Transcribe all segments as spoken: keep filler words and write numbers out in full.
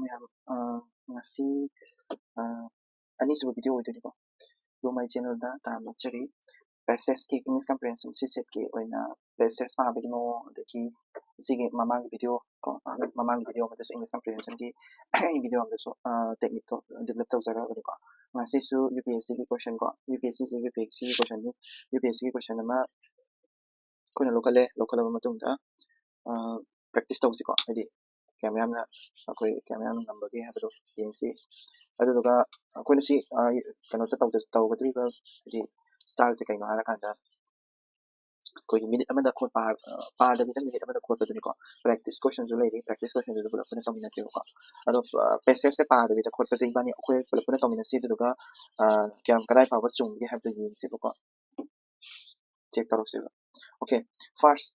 ꯃꯌꯥꯝ, ꯑ, ꯉꯁꯤ, ꯑ, ꯑꯅꯤꯁꯨꯕ ꯚꯤꯗꯤꯑꯣ ꯑꯣꯏꯗꯣꯏꯅꯤꯀꯣ꯫ ꯑꯗꯣ my channelꯗ ꯇꯔꯥꯝꯅ ꯑꯣꯛꯆꯔꯤ꯫ ꯄꯦꯁꯦꯖꯀꯤ English comprehension ꯁꯤ ꯁꯦꯠꯀꯤ ꯑꯣꯏꯅ ꯄꯦꯁꯦꯖ ꯄꯥꯕꯒꯤ ꯃꯑꯣꯡ, ꯑꯗꯒꯤ ꯁꯤꯒꯤ ꯃꯃꯥꯡꯒꯤ ꯚꯤꯗꯤꯑꯣ ꯀꯣ, ꯑ, ꯃꯃꯥꯡꯒꯤ ꯚꯤꯗꯤꯑꯣ ꯑꯃꯗꯁꯨ English comprehensionꯒꯤ ꯚꯤꯗꯤꯑꯣ ꯑꯃꯗꯁꯨ, ꯑ, techniqueꯇꯣ develop ꯇꯧꯖꯈ꯭ꯔꯕꯅꯤꯀꯣ꯫ ꯉꯁꯤꯁꯨ UPSCꯒꯤ question ꯀꯣ, UPSCꯁꯦ UPSCꯒꯤ questionꯅꯤ꯫ UPSCꯒꯤ question ꯑꯃ ꯑꯩꯈꯣꯏꯅ ꯂꯧꯈꯠꯂꯦ, ꯂꯧꯈꯠꯂꯕ ꯃꯇꯨꯡꯗ, ꯑ, practice ꯇꯧꯁꯤꯀꯣ, ꯍꯥꯏꯗꯤ ꯀꯌꯥꯝ ꯌꯥꯝꯅ ꯑꯩꯈꯣꯏ ꯀꯌꯥꯝ ꯌꯥꯝꯅ ꯉꯝꯕꯒꯦ ꯍꯥꯏꯕꯗꯣ ꯌꯦꯡꯁꯤ꯫ ꯑꯗꯨꯗꯨꯒ ꯑꯩꯈꯣꯏꯅ ꯁꯤ, ꯑ, ꯀꯩꯅꯣꯗ ꯇꯧꯗ-, ꯇꯧꯒꯗꯧꯔꯤꯕ ꯍꯥꯏꯗꯤ styleꯁꯦ ꯀꯩꯅꯣ ꯍꯥꯏꯔꯀꯥꯟꯗ, ꯑꯩꯈꯣꯏꯒꯤ minute ꯑꯃꯗ ꯈꯣꯠꯄ ꯍꯥꯏ-, ꯑ, ꯄꯥꯗꯕꯤꯗ minute ꯑꯃꯗ ꯈꯣꯠꯄꯗꯨꯅꯤꯀꯣ꯫ Practice questionꯁꯨ ꯂꯩꯔꯤ, practice questionꯗꯨꯁꯨ ꯄꯨꯂꯞ ꯄꯨꯟꯅ ꯇꯧꯃꯤꯟꯅꯁꯦꯕꯀꯣ꯫ ꯑꯗꯣ, ꯑ, passageꯁꯦ ꯄꯥꯗꯕꯤꯗ ꯈꯣꯠꯄꯁꯦ ꯏꯕꯥꯅꯤ ꯑꯩꯈꯣꯏ ꯄꯨꯂꯞ ꯄꯨꯟꯅ ꯇꯧꯃꯤꯟꯅꯁꯤ꯫ ꯑꯗꯨꯗꯨꯒ, ꯑ, ꯀꯌꯥꯝ ꯀꯗꯥꯏ ꯐꯥꯎꯕ ꯆꯨꯝꯒꯦ ꯍꯥꯏꯕꯗꯣ ꯌꯦꯡꯁꯦꯕꯀꯣ꯫ Check ꯇꯧꯔꯛꯁꯦꯕ꯫ Okay, first,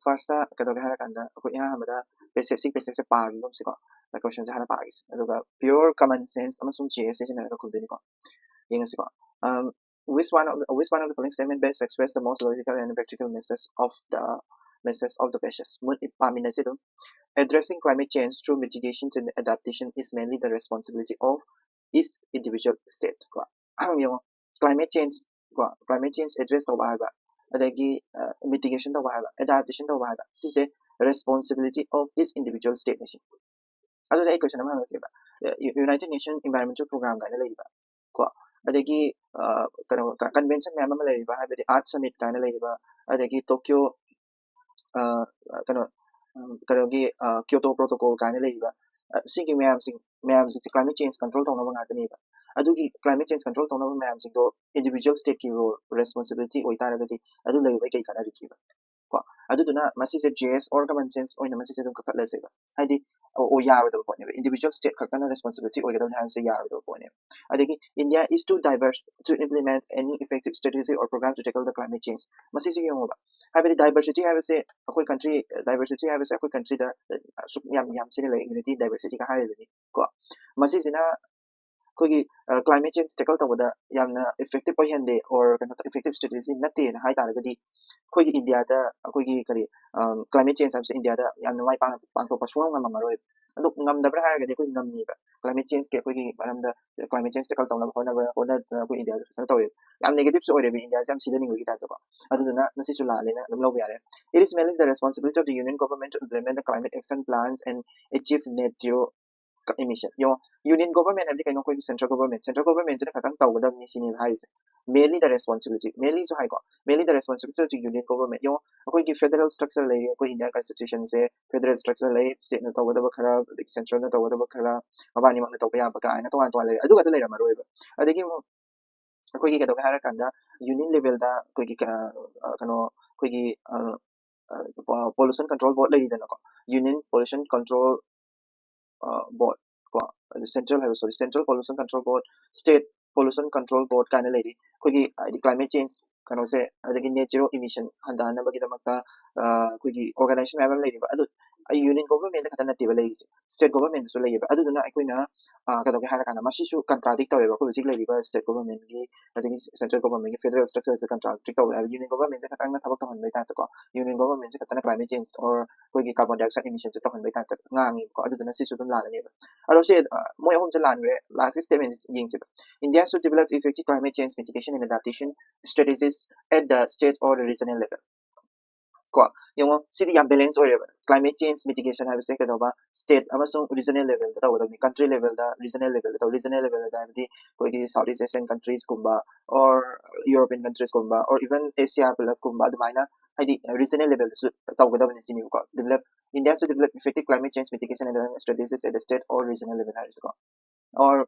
firstꯇ ꯀꯩꯗꯧꯒꯦ ꯍꯥꯏꯔꯀꯥꯟꯗ ꯑꯩꯈꯣꯏ ꯏꯍꯥꯟ ꯍꯥꯟꯕꯗ passage, ꯁꯤ passageꯁꯦ ꯄꯥꯈꯤꯒꯨꯝꯁꯤꯀꯣ꯫ Questionꯁꯦ ꯍꯥꯟꯅ ꯄꯥꯈꯤꯁꯦ꯫ ꯑꯗꯨꯒ pure common sense ꯑꯃꯁꯨꯡ JS ꯁꯤꯖꯤꯟꯅꯔꯒ ꯈꯨꯝꯗꯣꯏꯅꯤꯀꯣ꯫ ꯌꯦꯡꯉꯁꯤꯀꯣ꯫ Um, which one of the, which one of the following statement best express the most logical and practical message of the, message of the passage? ꯃꯨꯟ-, ꯄꯥꯃꯤꯟꯅꯁꯤ ꯑꯗꯨꯝ꯫ Addressing climate change through mitigations and adaptation is mainly the responsibility of each individual state ꯀꯣ꯫ ꯌꯦꯡꯉꯣ, climate change ꯀꯣ, climate change address ꯇꯧꯕ ꯍꯥꯏꯕ, ꯑꯗꯒꯤ, ꯑ, mitigation ꯇꯧꯕ ꯍꯥꯏꯕ, adaptation ꯇꯧꯕ ꯍꯥꯏꯕ, ꯁꯤꯁꯦ responsibility of each individual stateꯅꯤ ꯁꯤ꯫ ꯑꯗꯨꯗꯤ ꯑꯩ question ꯑꯃ ꯍꯪꯉꯛꯀꯦꯕ꯫ ꯑ, U-, United Nation Environmental Program ꯀꯥꯏꯅ ꯂꯩꯔꯤꯕ ꯀꯣ, ꯑꯗꯒꯤ, ꯑ, ꯀꯩꯅꯣ, ꯀ-, convention ꯃꯌꯥꯝ ꯑꯃ ꯂꯩꯔꯤꯕ, ꯍꯥꯏꯕꯗꯤ Earth Summit ꯀꯥꯏꯅ ꯂꯩꯔꯤꯕ, ꯑꯗꯒꯤ Tokyo, ꯑ, ꯀꯩꯅꯣ, ꯎꯝ, ꯀꯩꯅꯣꯒꯤ, ꯑ, Kyoto Protocol ꯀꯥꯏꯅ ꯂꯩꯔꯤꯕ, ꯑ, ꯁꯤꯒꯤ ꯃꯌꯥꯝꯁꯤꯡ, ꯃꯌꯥꯝꯁꯤꯡꯁꯦ climate change control ꯇꯧꯅꯕ ꯉꯥꯛꯇꯅꯦꯕ꯫ ꯑꯗꯨꯒꯤ climate change control ꯇꯧꯅꯕ ꯃꯌꯥꯝꯁꯤꯡꯗꯣ individual stateꯀꯤ role, responsibility ꯑꯣꯏꯇꯥꯔꯒꯗꯤ ꯑꯗꯨ ꯂꯩꯔꯨꯕꯩ ꯀꯩ ꯀꯥꯟꯅꯔꯤꯒꯦꯕ? ꯀꯣ, ꯑꯗꯨꯗꯨꯅ ꯃꯁꯤꯁꯦ JS or common sense ꯑꯣꯏꯅ ꯃꯁꯤꯁꯦ ꯑꯗꯨꯝ ꯀꯛꯊꯠꯂꯁꯦꯕ꯫ ꯍꯥꯏꯗꯤ, ꯑꯣ, ꯑꯣ, ꯌꯥꯔꯣꯏꯗꯕ ꯄꯣꯠꯅꯦꯕ꯫ Individual state ꯈꯛꯇꯅ responsibility ꯑꯣꯏꯒꯗꯕꯅꯤ ꯍꯥꯏꯕꯁꯦ ꯌꯥꯔꯣꯏꯗꯕ ꯄꯣꯠꯅꯦꯕ꯫ ꯑꯗꯒꯤ, India is too diverse to implement any effective strategy or program to tackle the climate change. ꯃꯁꯤꯁꯨ ꯌꯦꯡꯉꯣꯕ꯫ ꯍꯥꯏꯕꯗꯤ, diversity ꯍꯥꯏꯕꯁꯦ ꯑꯩꯈꯣꯏ country, diversity ꯍꯥꯏꯕꯁꯦ ꯑꯩꯈꯣꯏ countryꯗ ꯑꯁꯨꯛ ꯌꯥꯝ, ꯌꯥꯝ ꯊꯤꯅ ꯂꯩ, unity diversityꯒ ꯍꯥꯏꯔꯤꯕꯅꯤ ꯀꯣ꯫ ꯃꯁꯤꯁꯤꯅ ꯑꯩꯈꯣꯏꯒꯤ, ꯑ, climate change tackle ꯇꯧꯕꯗ ꯌꯥꯝꯅ effective ꯑꯣꯏꯍꯟꯗꯦ, or ꯀꯩꯅꯣ, effective strategy ꯅꯠꯇꯦꯅ ꯍꯥꯏ ꯇꯥꯔꯒꯗꯤ, ꯑꯩꯈꯣꯏꯒꯤ Indiaꯗ ꯑꯩꯈꯣꯏꯒꯤ ꯀꯔꯤ, ꯑ, climate change ꯍꯥꯏꯕꯁꯦ Indiaꯗ ꯌꯥꯝꯅ ꯃꯥꯏ ꯄꯥꯛꯅ ꯄꯥꯡꯊꯣꯛꯄ ꯁꯨꯡꯉꯝ ꯉꯝꯃꯔꯣꯏ꯫ ꯑꯗꯨ ꯉꯝꯗꯕ꯭ꯔꯥ ꯍꯥꯏꯔꯒꯗꯤ ꯑꯩꯈꯣꯏ ꯉꯝꯃꯤꯕ꯫ Climate change ꯀꯤ ꯑꯩꯈꯣꯏꯒꯤ ꯃꯔꯝꯗ, climate change tackle ꯇꯧꯅꯕ ꯍꯣꯠꯅꯕ ꯍꯣꯠꯅꯗꯅ ꯑꯩꯈꯣꯏ ꯏꯟꯗꯤꯌꯥꯁꯦ ꯐꯖꯅ ꯇꯧꯔꯦꯕ꯫ ꯌꯥꯝ negative ꯁꯨ ꯑꯣꯏꯔꯦꯕ ꯏꯟꯗꯤꯌꯥꯁꯦ ꯌꯥꯝ ꯁꯤꯊꯅꯤꯡꯕꯒꯤ type ꯇꯀꯣ꯫ ꯑꯗꯨꯗꯨꯅ ꯃꯁꯤꯁꯨ ꯂꯥꯜꯂꯦꯅ ꯑꯗꯨꯝ ꯂꯧꯕ ꯌꯥꯔꯦ꯫ It is mainly the responsibility of the union government to implement the climate action plans and achieve net zero emission. ꯌꯦꯡꯉꯣ, union government ꯍꯥꯏꯕꯗꯤ ꯀꯩꯅꯣ? ꯑꯩꯈꯣꯏꯒꯤ central government, central government ꯁꯤꯅ ꯈꯛꯇꯪ ꯇꯧꯒꯗꯕꯅꯤ ꯁꯤꯅꯦꯕ ꯍꯥꯏꯔꯤꯁꯦ꯫ Mainly the responsibility, mainly ꯁꯨ ꯍꯥꯏꯀꯣ, mainly the responsibility of the union government. ꯌꯦꯡꯉꯣ, ꯑꯩꯈꯣꯏꯒꯤ federal structure ꯂꯩꯔꯤ, ꯑꯩꯈꯣꯏ ꯏꯟꯗꯤꯌꯥ constitution ꯁꯦ federal structure ꯂꯩ, state ꯅ ꯇꯧꯒꯗꯕ ꯈꯔ, ꯑꯗꯒꯤ central ꯅ ꯇꯧꯒꯗꯕ ꯈꯔ, ꯃꯕꯥꯅꯤꯃꯛꯅ ꯇꯧꯕ ꯌꯥꯕ ꯀꯥꯏꯅ ꯇꯣꯉꯥꯟ ꯇꯣꯉꯥꯟ ꯂꯩꯔꯦ꯫ ꯑꯗꯨ ꯈꯛꯇ ꯂꯩꯔꯝꯃꯔꯣꯏꯕ꯫ ꯑꯗꯒꯤ ꯑꯃꯨꯛ ꯑꯩꯈꯣꯏꯒꯤ ꯀꯩꯗꯧꯒꯦ ꯍꯥꯏꯔꯀꯥꯟꯗ, union level ꯗ ꯑꯩꯈꯣꯏꯒꯤ ꯀ-, ꯑ, ꯀꯩꯅꯣ, ꯑꯩꯈꯣꯏꯒꯤ, ꯑ, ꯑ, ꯄ-, pollution control board ꯂꯩꯔꯤꯗꯅꯀꯣ, union pollution control, ꯑ, board ꯀꯣ, ꯑꯗꯨ central ꯍꯥꯏꯕ, sorry, central pollution control board, state pollution control board ꯀꯥꯏꯅ ꯂꯩꯔꯤ꯫ ꯑꯩꯈꯣꯏꯒꯤ ꯍꯥꯏꯗꯤ climate change ꯀꯩꯅꯣꯁꯦ, ꯑꯗꯒꯤ net zero emission ꯍꯟꯊꯍꯟꯅꯕꯒꯤꯗꯃꯛꯇ, ꯑ, ꯑꯩꯈꯣꯏꯒꯤ organization ꯃꯌꯥꯝ ꯑꯃ ꯂꯩꯔꯤꯕ꯫ ꯑꯗꯨ union government ꯗ ꯈꯛꯇ ꯅꯠꯇꯦꯕ ꯂꯩꯔꯤꯁꯦ, state government ꯗꯁꯨ ꯂꯩꯌꯦꯕ꯫ ꯑꯗꯨꯗꯨꯅ ꯑꯩꯈꯣꯏꯅ, ꯑ, ꯀꯩꯗꯧꯒꯦ ꯍꯥꯏꯔꯀꯥꯟꯗ, ꯃꯁꯤꯁꯨ contradict ꯇꯧꯋꯦꯕ꯫ ꯑꯩꯈꯣꯏ ꯍꯧꯖꯤꯛ ꯂꯩꯔꯤꯕ state government ꯒꯤ ꯑꯗꯒꯤ central government ꯒꯤ federal structure ꯁꯦ contradict ꯇꯧꯋꯦ ꯍꯥꯏꯕ꯫ Union government ꯁꯦ ꯈꯛꯇꯪꯅ ꯊꯕꯛ ꯇꯧꯍꯟꯕꯩ type ꯇꯀꯣ, union government ꯁꯦ ꯈꯛꯇꯅ climate change or ꯑꯩꯈꯣꯏꯒꯤ carbon dioxide emission ꯁꯦ ꯇꯧꯍꯟꯕꯩ type ꯇ ꯉꯥꯡꯉꯦꯕꯀꯣ꯫ ꯑꯗꯨꯗꯨꯅ ꯁꯤꯁꯨ ꯑꯗꯨꯝ ꯂꯥꯜꯂꯅꯦꯕ꯫ ꯑꯗꯣ ꯁꯤ, ꯑ, ꯃꯣꯏ ꯑꯍꯨꯝꯁꯦ ꯂꯥꯟꯈ꯭ꯔꯦ꯫ Last ꯀꯤ statement ꯌꯦꯡꯁꯦꯕ꯫ India should develop effective climate change mitigation and adaptation strategies at the state or regional level. ꯀꯣ, ꯌꯦꯡꯉꯣ, ꯁꯤꯗꯤ ꯌꯥꯝ balance ꯑꯣꯏꯔꯦꯕ꯫ Climate change mitigation ꯍꯥꯏꯕꯁꯦ ꯀꯩꯗꯧꯕ, state ꯑꯃꯁꯨꯡ regional level ꯗ ꯇꯧꯒꯗꯕꯅꯤ꯫ Country level ꯗ, regional level ꯗ ꯇꯧ-, regional level ꯗ ꯍꯥꯏꯕꯗꯤ ꯑꯩꯈꯣꯏꯒꯤ South East Asian countries ꯀꯨꯝꯕ, or European countries ꯀꯨꯝꯕ, or even Asia ꯄꯨꯂꯞ ꯀꯨꯝꯕ, ꯑꯗꯨꯃꯥꯏꯅ ꯍꯥꯏꯗꯤ regional level ꯗꯁꯨ ꯇꯧꯒꯗꯕꯅꯤ ꯁꯤꯅꯦꯕꯀꯣ꯫ Develop, India should develop effective climate change mitigation and strategies at the state or regional level ꯍꯥꯏꯔꯤꯁꯤꯀꯣ꯫ Or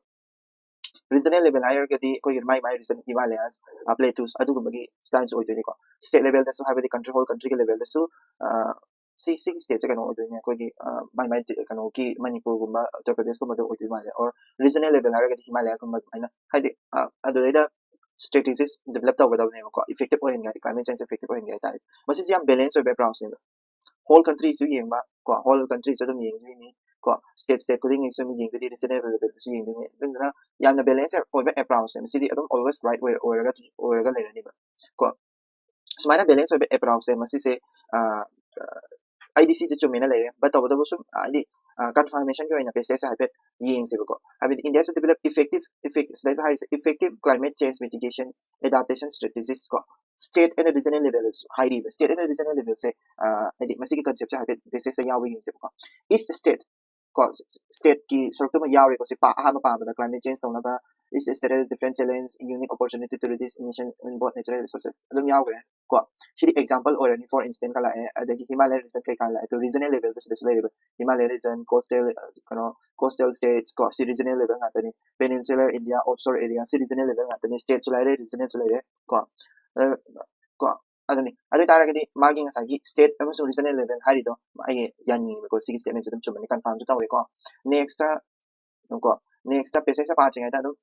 regional level ꯍꯥꯏꯔꯒꯗꯤ ꯑꯩꯈꯣꯏꯒꯤ ꯃꯥꯏ ꯃꯥꯏ region, Himalayas, ꯑ, plateaus ꯑꯗꯨꯒꯨꯝꯕꯒꯤ style ꯁꯨ ꯑꯣꯏꯗꯣꯏꯅꯤꯀꯣ꯫ State level ꯗꯁꯨ ꯍꯥꯏꯕꯗꯤ country, whole country ꯒꯤ level ꯗꯁꯨ, ꯑ, ꯁꯤ, ꯁꯤꯒꯤ state ꯁꯦ ꯀꯩꯅꯣ ꯑꯣꯏꯗꯣꯏꯅꯦ, ꯑꯩꯈꯣꯏꯒꯤ, ꯑ, ꯃꯥꯏ ꯃꯥꯏ ꯗꯤ-, ꯀꯩꯅꯣꯒꯤ ꯃꯅꯤꯄꯨꯔꯒꯨꯝꯕ, ꯎꯠꯇꯔ ꯄ꯭ꯔꯗꯦꯁꯀꯨꯝꯕꯗꯣ ꯑꯣꯏꯗꯣꯏ ꯃꯥꯜꯂꯦ꯫ Or regional level ꯍꯥꯏꯔꯒꯗꯤ Himalayagꯨꯝꯕ ꯑꯗꯨꯃꯥꯏꯅ, ꯍꯥꯏꯗꯤ, ꯑ, ꯑꯗꯨꯗꯩꯗ strategies develop ꯇꯧꯒꯗꯕꯅꯦꯕꯀꯣ, effective ꯑꯣꯏꯍꯟꯒꯦ ꯍꯥꯏꯗꯤ, climate change effective ꯑꯣꯏꯍꯟꯒꯦ ꯍꯥꯏꯇꯥꯔꯦ꯫ ꯃꯁꯤꯁꯦ ꯌꯥꯝ balance ꯑꯣꯏꯕ approach ꯅꯦꯕ꯫ Whole country ꯁꯨ ꯌꯦꯡꯕ ꯀꯣ, whole country ꯁꯨ ꯑꯗꯨꯝ ꯌꯦꯡꯗꯣꯏꯅꯤ ꯀꯣ, state, state ꯈꯨꯗꯤꯡꯒꯤꯁꯨ ꯑꯗꯨꯝ ꯌꯦꯡꯗꯣꯏꯅꯤ, regional level ꯗꯁꯨ ꯌꯦꯡꯗꯣꯏꯅꯤ꯫ ꯑꯗꯨꯗꯨꯅ ꯌꯥꯝꯅ balance ꯑꯣꯏꯕ approach ꯅꯦ꯫ ꯃꯁꯤꯗꯤ ꯑꯗꯨꯝ always right way ꯑꯣꯏꯔꯒ, ꯑꯣꯏꯔꯒ ꯂꯩꯔꯅꯤꯕ ꯀꯣ꯫ ꯁꯨꯃꯥꯏꯅ balance ꯑꯣꯏꯕ approach ꯁꯦ ꯃꯁꯤꯁꯦ, ꯑ, ꯑ, ꯑꯩꯗꯤ ꯁꯤꯁꯦ ꯆꯨꯝꯃꯦꯅ ꯂꯩꯔꯦ, but ꯇꯧꯕꯇꯕꯨ ꯁꯨꯝ ꯍꯥꯏꯗꯤ, ꯀꯟꯐꯥꯔꯃꯦꯁꯟꯒꯤ ꯑꯣꯏꯅ ꯄꯦꯁꯦꯖꯁꯦ ꯍꯥꯏꯐꯦꯠ ꯌꯦꯡꯁꯦꯕꯀꯣ꯫ ꯍꯥꯏꯕꯗꯤ India should develop effective effect ꯁꯤꯗꯩꯁꯤꯗ ꯍꯥꯏꯔꯤꯁꯦ effective climate change mitigation adaptation strategies ꯀꯣ, state and regional level ꯍꯥꯏꯔꯤꯕ state and regional levelꯁꯦ, ꯍꯥꯏꯗꯤ ꯃꯁꯤꯒꯤ ꯀꯟꯁꯦꯞꯁꯦ ꯍꯥꯏꯐꯦꯠ ꯄꯦꯁꯦꯖꯇ ꯌꯥꯎꯕ ꯌꯦꯡꯁꯦꯕꯀꯣ꯫ Each state ꯀꯣ, stateꯀꯤ ꯁꯔꯨꯛꯇꯨꯃ ꯌꯥꯎꯔꯦꯀꯣ꯫ ꯁꯤ ꯄꯥ ꯑꯍꯥꯟꯕ ꯄꯥꯕꯗ climate change ꯇꯧꯅꯕ each state has different challenge, unique opportunity to reduce emission in both natural resources ꯑꯗꯨꯝ ꯌꯥꯎꯈ꯭ꯔꯦ ꯀꯣ꯫ ꯁꯤꯗꯤ example ꯑꯣꯏꯔꯅꯤ꯫ For instance ꯀ ꯂꯥꯛꯑꯦ, ꯑꯗꯒꯤ Himalayan region ꯀꯩꯀꯥ ꯂꯥꯛꯑꯦ, ꯑꯗꯣ regional levelꯗ ꯁꯤꯗꯁꯨ ꯂꯩꯔꯤꯕ Himalayan region, coastal ꯀꯩꯅꯣ, coastal states ꯀꯣ, ꯁꯤ regional level ꯉꯥꯛꯇꯅꯤ꯫ Peninsular India, offshore area ꯁꯤ regional level ꯉꯥꯛꯇꯅꯤ꯫ Stateꯁꯨ ꯂꯩꯔꯦ, regionalꯁꯨ ꯂꯩꯔꯦ ꯀꯣ꯫ ꯑ, ꯀꯣ, ꯑꯗꯨꯅꯤ꯫ ꯑꯗꯨ ꯑꯣꯏꯇꯥꯔꯒꯗꯤ ꯃꯥꯒꯤ ꯉꯁꯥꯏꯒꯤ state ꯑꯃꯁꯨꯡ regional level ꯍꯥꯏꯔꯤꯗꯣ ꯑꯩ ꯌꯥꯅꯤꯡꯉꯦꯕꯀꯣ꯫ ꯁꯤꯒꯤ statementꯁꯦ ꯑꯗꯨꯝ ꯆꯨꯝꯃꯅꯤ, confirmꯁꯨ ꯇꯧꯔꯦꯀꯣ꯫ Nextꯇ ꯀꯣ, nextꯇ passageꯇ ꯄꯥꯗ꯭ꯔꯤꯉꯩꯗ ꯑꯗꯨꯝ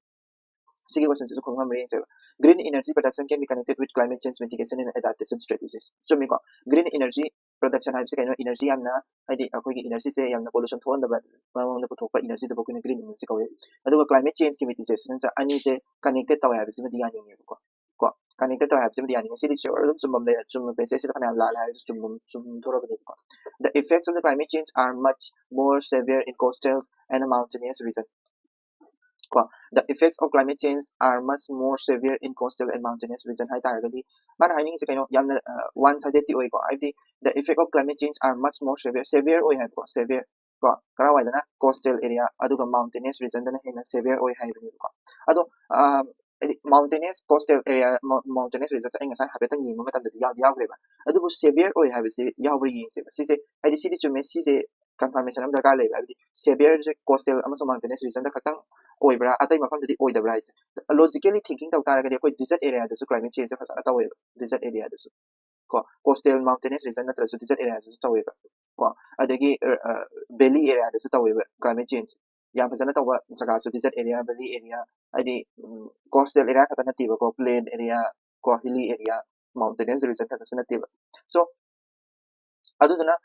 ꯁꯤꯒꯤ questionꯁꯤꯁꯨ ꯈꯨꯝ ꯉꯝꯕ꯭ꯔꯥ ꯌꯦꯡꯁꯦꯕ꯫ Green energy production can be connected with climate change mitigation and adaptation strategies. ꯆꯨꯝꯃꯤꯀꯣ? Green energy production ꯍꯥꯏꯕꯁꯤ ꯀꯩꯅꯣ? Energy ꯌꯥꯝꯅ, ꯍꯥꯏꯗꯤ ꯑꯩꯈꯣꯏꯒꯤ energyꯁꯦ ꯌꯥꯝꯅ pollution ꯊꯣꯛꯍꯟꯗꯕ ꯃꯑꯣꯡꯗ ꯄꯨꯊꯣꯛꯄ energyꯗꯨꯕꯨ ꯑꯩꯈꯣꯏꯅ green energy ꯀꯧꯋꯦ꯫ ꯑꯗꯨꯒ climate changeꯀꯤ mitigation ꯑꯅꯤꯁꯦ connected ꯇꯧꯋꯦ ꯍꯥꯏꯕꯁꯤꯃꯗꯤ ꯌꯥꯅꯤꯡꯉꯦꯕꯀꯣ꯫ ꯀꯣ, connected ꯇꯧꯋꯦ ꯍꯥꯏꯕꯁꯤꯃꯗꯤ ꯌꯥꯅꯤꯡꯉꯦ꯫ ꯁꯤꯗꯤ sure ꯑꯗꯨꯝ ꯆꯨꯝꯕ ꯑꯃ ꯂꯩꯔꯦ, ꯆꯨꯝꯕ passageꯁꯤꯗ ꯐꯅꯌꯥꯝ ꯂꯥꯜꯂꯦ ꯍꯥꯏꯔꯁꯨ ꯆꯨꯝꯕ, ꯆꯨꯝꯊꯣꯔꯛꯀꯅꯦꯕꯀꯣ꯫ The effects of the climate change are much more severe in coastal and mountainous region. ꯀꯣ, the effects of climate change are much more severe in coastal and mountainous region ꯍꯥꯏ ꯇꯥꯔꯒꯗꯤ ꯃꯥꯅ ꯍꯥꯏꯅꯤꯡꯉꯤꯁꯦ ꯀꯩꯅꯣ? ꯌꯥꯝꯅ one sidedꯇꯤ ꯑꯣꯏꯀꯣ꯫ ꯍꯥꯏꯕꯗꯤ the effect of climate change are much more severe, severe ꯑꯣꯏ ꯍꯥꯏꯕꯀꯣ, severe ꯀꯣ, ꯀꯔꯥꯏꯋꯥꯏꯗꯅ? Coastal area, ꯑꯗꯨꯒ mountainous regionꯗꯅ ꯍꯦꯟꯅ severe ꯑꯣꯏ ꯍꯥꯏꯕꯅꯦꯕꯀꯣ꯫ ꯑꯗꯣ ꯍꯥꯏꯗꯤ mountainous, coastal area, mountainous regionꯁꯦ ꯑꯩ ꯉꯁꯥꯏ ꯍꯥꯏꯐꯦꯠꯇꯪ ꯌꯦꯡꯕ ꯃꯇꯝꯗꯗꯤ ꯌꯥꯎꯗꯤ ꯌꯥꯎꯈ꯭ꯔꯦꯕ, ꯑꯗꯨꯕꯨ severe ꯑꯣꯏ ꯍꯥꯏꯕꯁꯤ ꯌꯥꯎꯕ꯭ꯔꯥ ꯌꯦꯡꯁꯦꯕ꯫ ꯁꯤꯁꯦ ꯍꯥꯏꯗꯤ ꯁꯤꯗꯤ ꯆꯨꯝꯃꯦ, ꯁꯤꯁꯦ confirmation ꯑꯃ ꯗꯔꯀꯥꯔ ꯂꯩꯕ꯫ ꯍꯥꯏꯕꯗꯤ severeꯁꯦ coastal ꯑꯃꯁꯨꯡ mountainous regionꯗ ꯈꯛꯇꯪ ꯑꯣꯏꯕ꯭ꯔꯥ, ꯑꯇꯩ ꯃꯐꯝꯗꯗꯤ ꯑꯣꯏꯗꯕ꯭ꯔꯥ ꯍꯥꯏꯁꯦ꯫ Logically thinking ꯇꯧ ꯇꯥꯔꯒꯗꯤ ꯑꯩꯈꯣꯏ desert areaꯗꯁꯨ climate changeꯁꯦ ꯐꯖꯅ ꯇꯧꯋꯦꯕ, desert areaꯗꯁꯨ ꯀꯣ, coastal mountainous region ꯅꯠꯇ꯭ꯔꯁꯨ desert areaꯗꯁꯨ ꯇꯧꯋꯦꯕ ꯀꯣ꯫ ꯑꯗꯒꯤ valley areaꯗꯁꯨ ꯇꯧꯋꯦꯕ climate change꯫ ꯌꯥꯝ ꯐꯖꯅ ꯇꯧꯕ ꯖꯒꯥꯁꯨ desert area, valley area, ꯍꯥꯏꯗꯤ coastal area ꯈꯛꯇ ꯅꯠꯇꯦꯕꯀꯣ, plain area ꯀꯣ, hilly area, mountainous region ꯈꯛꯇꯁꯨ ꯅꯠꯇꯦꯕ꯫ So ꯑꯗꯨꯗꯨꯅ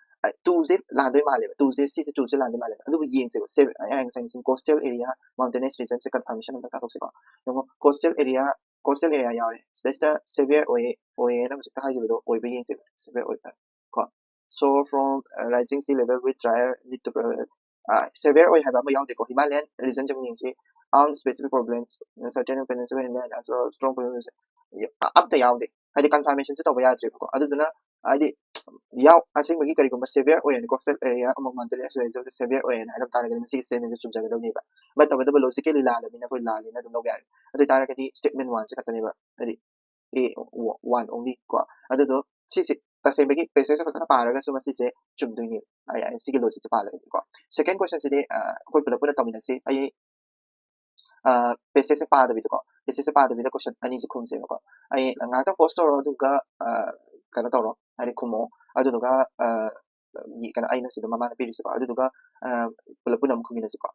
twoꯁꯦ ꯂꯥꯟꯗꯣꯏ ꯃꯥꯜꯂꯦꯕ꯫ Twoꯁꯦ, ꯁꯤꯁꯦ twoꯁꯦ ꯂꯥꯟꯗꯣꯏ ꯃꯥꯜꯂꯦꯕ꯫ ꯑꯗꯨꯕꯨ ꯌꯦꯡꯁꯦꯕ꯫ Coastal area, mountainous regionꯁꯦ confirmation ꯑꯝꯇ ꯀꯥꯊꯣꯛꯁꯤꯀꯣ꯫ ꯌꯦꯡꯉꯣ, coastal area, coastal area ꯌꯥꯎꯔꯦ꯫ ꯁꯤꯗꯩꯁꯤꯗ severe ꯑꯣꯏꯌꯦ, ꯑꯣꯏꯌꯦꯅ ꯍꯧꯖꯤꯛꯇ ꯍꯥꯏꯈꯤꯕꯗꯣ ꯑꯣꯏꯕ꯭ꯔꯥ ꯌꯦꯡꯁꯦꯕ꯫ Severe ꯑꯣꯏꯕ꯭ꯔꯥ ꯀꯣ꯫ Soar from rising sea level with drier need to prevent severe ꯑꯣꯏ ꯍꯥꯏꯕ ꯑꯃ ꯌꯥꯎꯗꯦꯀꯣ꯫ Himalayan region ꯁꯦ ꯑꯃꯨꯛ ꯌꯦꯡꯁꯤ, armed specific problems, certain peninsula Himalayan as well strong problems ꯑꯝꯇ ꯌꯥꯎꯗꯦ꯫ ꯍꯥꯏꯗꯤ confirmation ꯁꯨ ꯇꯧꯕ ꯌꯥꯗ꯭ꯔꯦꯕꯀꯣ꯫ ꯑꯗꯨꯗꯨꯅ ꯍꯥꯏꯗꯤ ꯌꯥꯎ ꯑꯁꯦꯡꯕꯒꯤ ꯀꯔꯤꯒꯨꯝꯕ severe ꯑꯣꯏꯔꯅꯤ, coastal area ꯑꯃ mountainous region ꯁꯦ severe ꯑꯣꯏꯔꯅꯤ ꯍꯥꯏꯔꯝ ꯇꯥꯔꯒꯗꯤ ꯃꯁꯤꯒꯤ statement ꯁꯦ ꯆꯨꯝꯖꯒꯗꯧꯅꯦꯕ꯫ But ꯇꯧꯕꯇꯕꯨ logically ꯂꯥꯜꯂꯕꯅꯤꯅ ꯑꯩꯈꯣꯏ ꯂꯥꯜꯂꯦꯅ ꯑꯗꯨꯝ ꯂꯧꯕ ꯌꯥꯔꯦ꯫ ꯑꯗꯨ ꯑꯣꯏꯇꯥꯔꯒꯗꯤ statement one ꯁꯦ ꯈꯛꯇꯅꯦꯕ, ꯍꯥꯏꯗꯤ A one only ꯀꯣ꯫ ꯑꯗꯨꯗꯣ ꯁꯤꯁꯦ ꯇꯁꯦꯡꯕꯒꯤ passage ꯁꯦ ꯐꯖꯅ ꯄꯥꯔꯒꯁꯨ ꯃꯁꯤꯁꯦ ꯆꯨꯝꯗꯣꯏꯅꯦ, ꯑꯩ, ꯑꯩ ꯁꯤꯒꯤ logic ꯁꯦ ꯄꯥꯜꯂꯒꯗꯤꯀꯣ꯫ Second question ꯁꯤꯗꯤ, ꯑ, ꯑꯩꯈꯣꯏ ꯄꯨꯂꯞ ꯄꯨꯟꯅ ꯇꯧꯃꯤꯟꯅꯁꯤ꯫ ꯑꯩ, ꯑ, passage ꯁꯦ ꯄꯥꯗꯕꯤꯗꯀꯣ, passage ꯁꯦ ꯄꯥꯗꯕꯤꯗ question ꯑꯅꯤꯁꯦ ꯈꯨꯝꯁꯦꯕꯀꯣ꯫ ꯑꯩ ꯉꯥꯏꯍꯥꯛꯇꯪ pause ꯇꯧꯔꯣ, ꯑꯗꯨꯒ, ꯑ, ꯀꯩꯅꯣ ꯇꯧꯔꯣ, ꯍꯥꯏꯗꯤ ꯈꯨꯝꯃꯣ꯫ ꯑꯗꯨꯗꯨꯒ, ꯑ, ꯌꯦ-, ꯀꯩꯅꯣ, ꯑꯩꯅ ꯁꯤꯗ ꯃꯃꯥꯡꯗ ꯄꯤꯔꯤꯁꯦꯀꯣ, ꯑꯗꯨꯗꯨꯒ, ꯑ, ꯄꯨꯂꯞ ꯄꯨꯟꯅ ꯑꯃꯨꯛ ꯈꯨꯝꯃꯤꯟꯅꯁꯤꯀꯣ꯫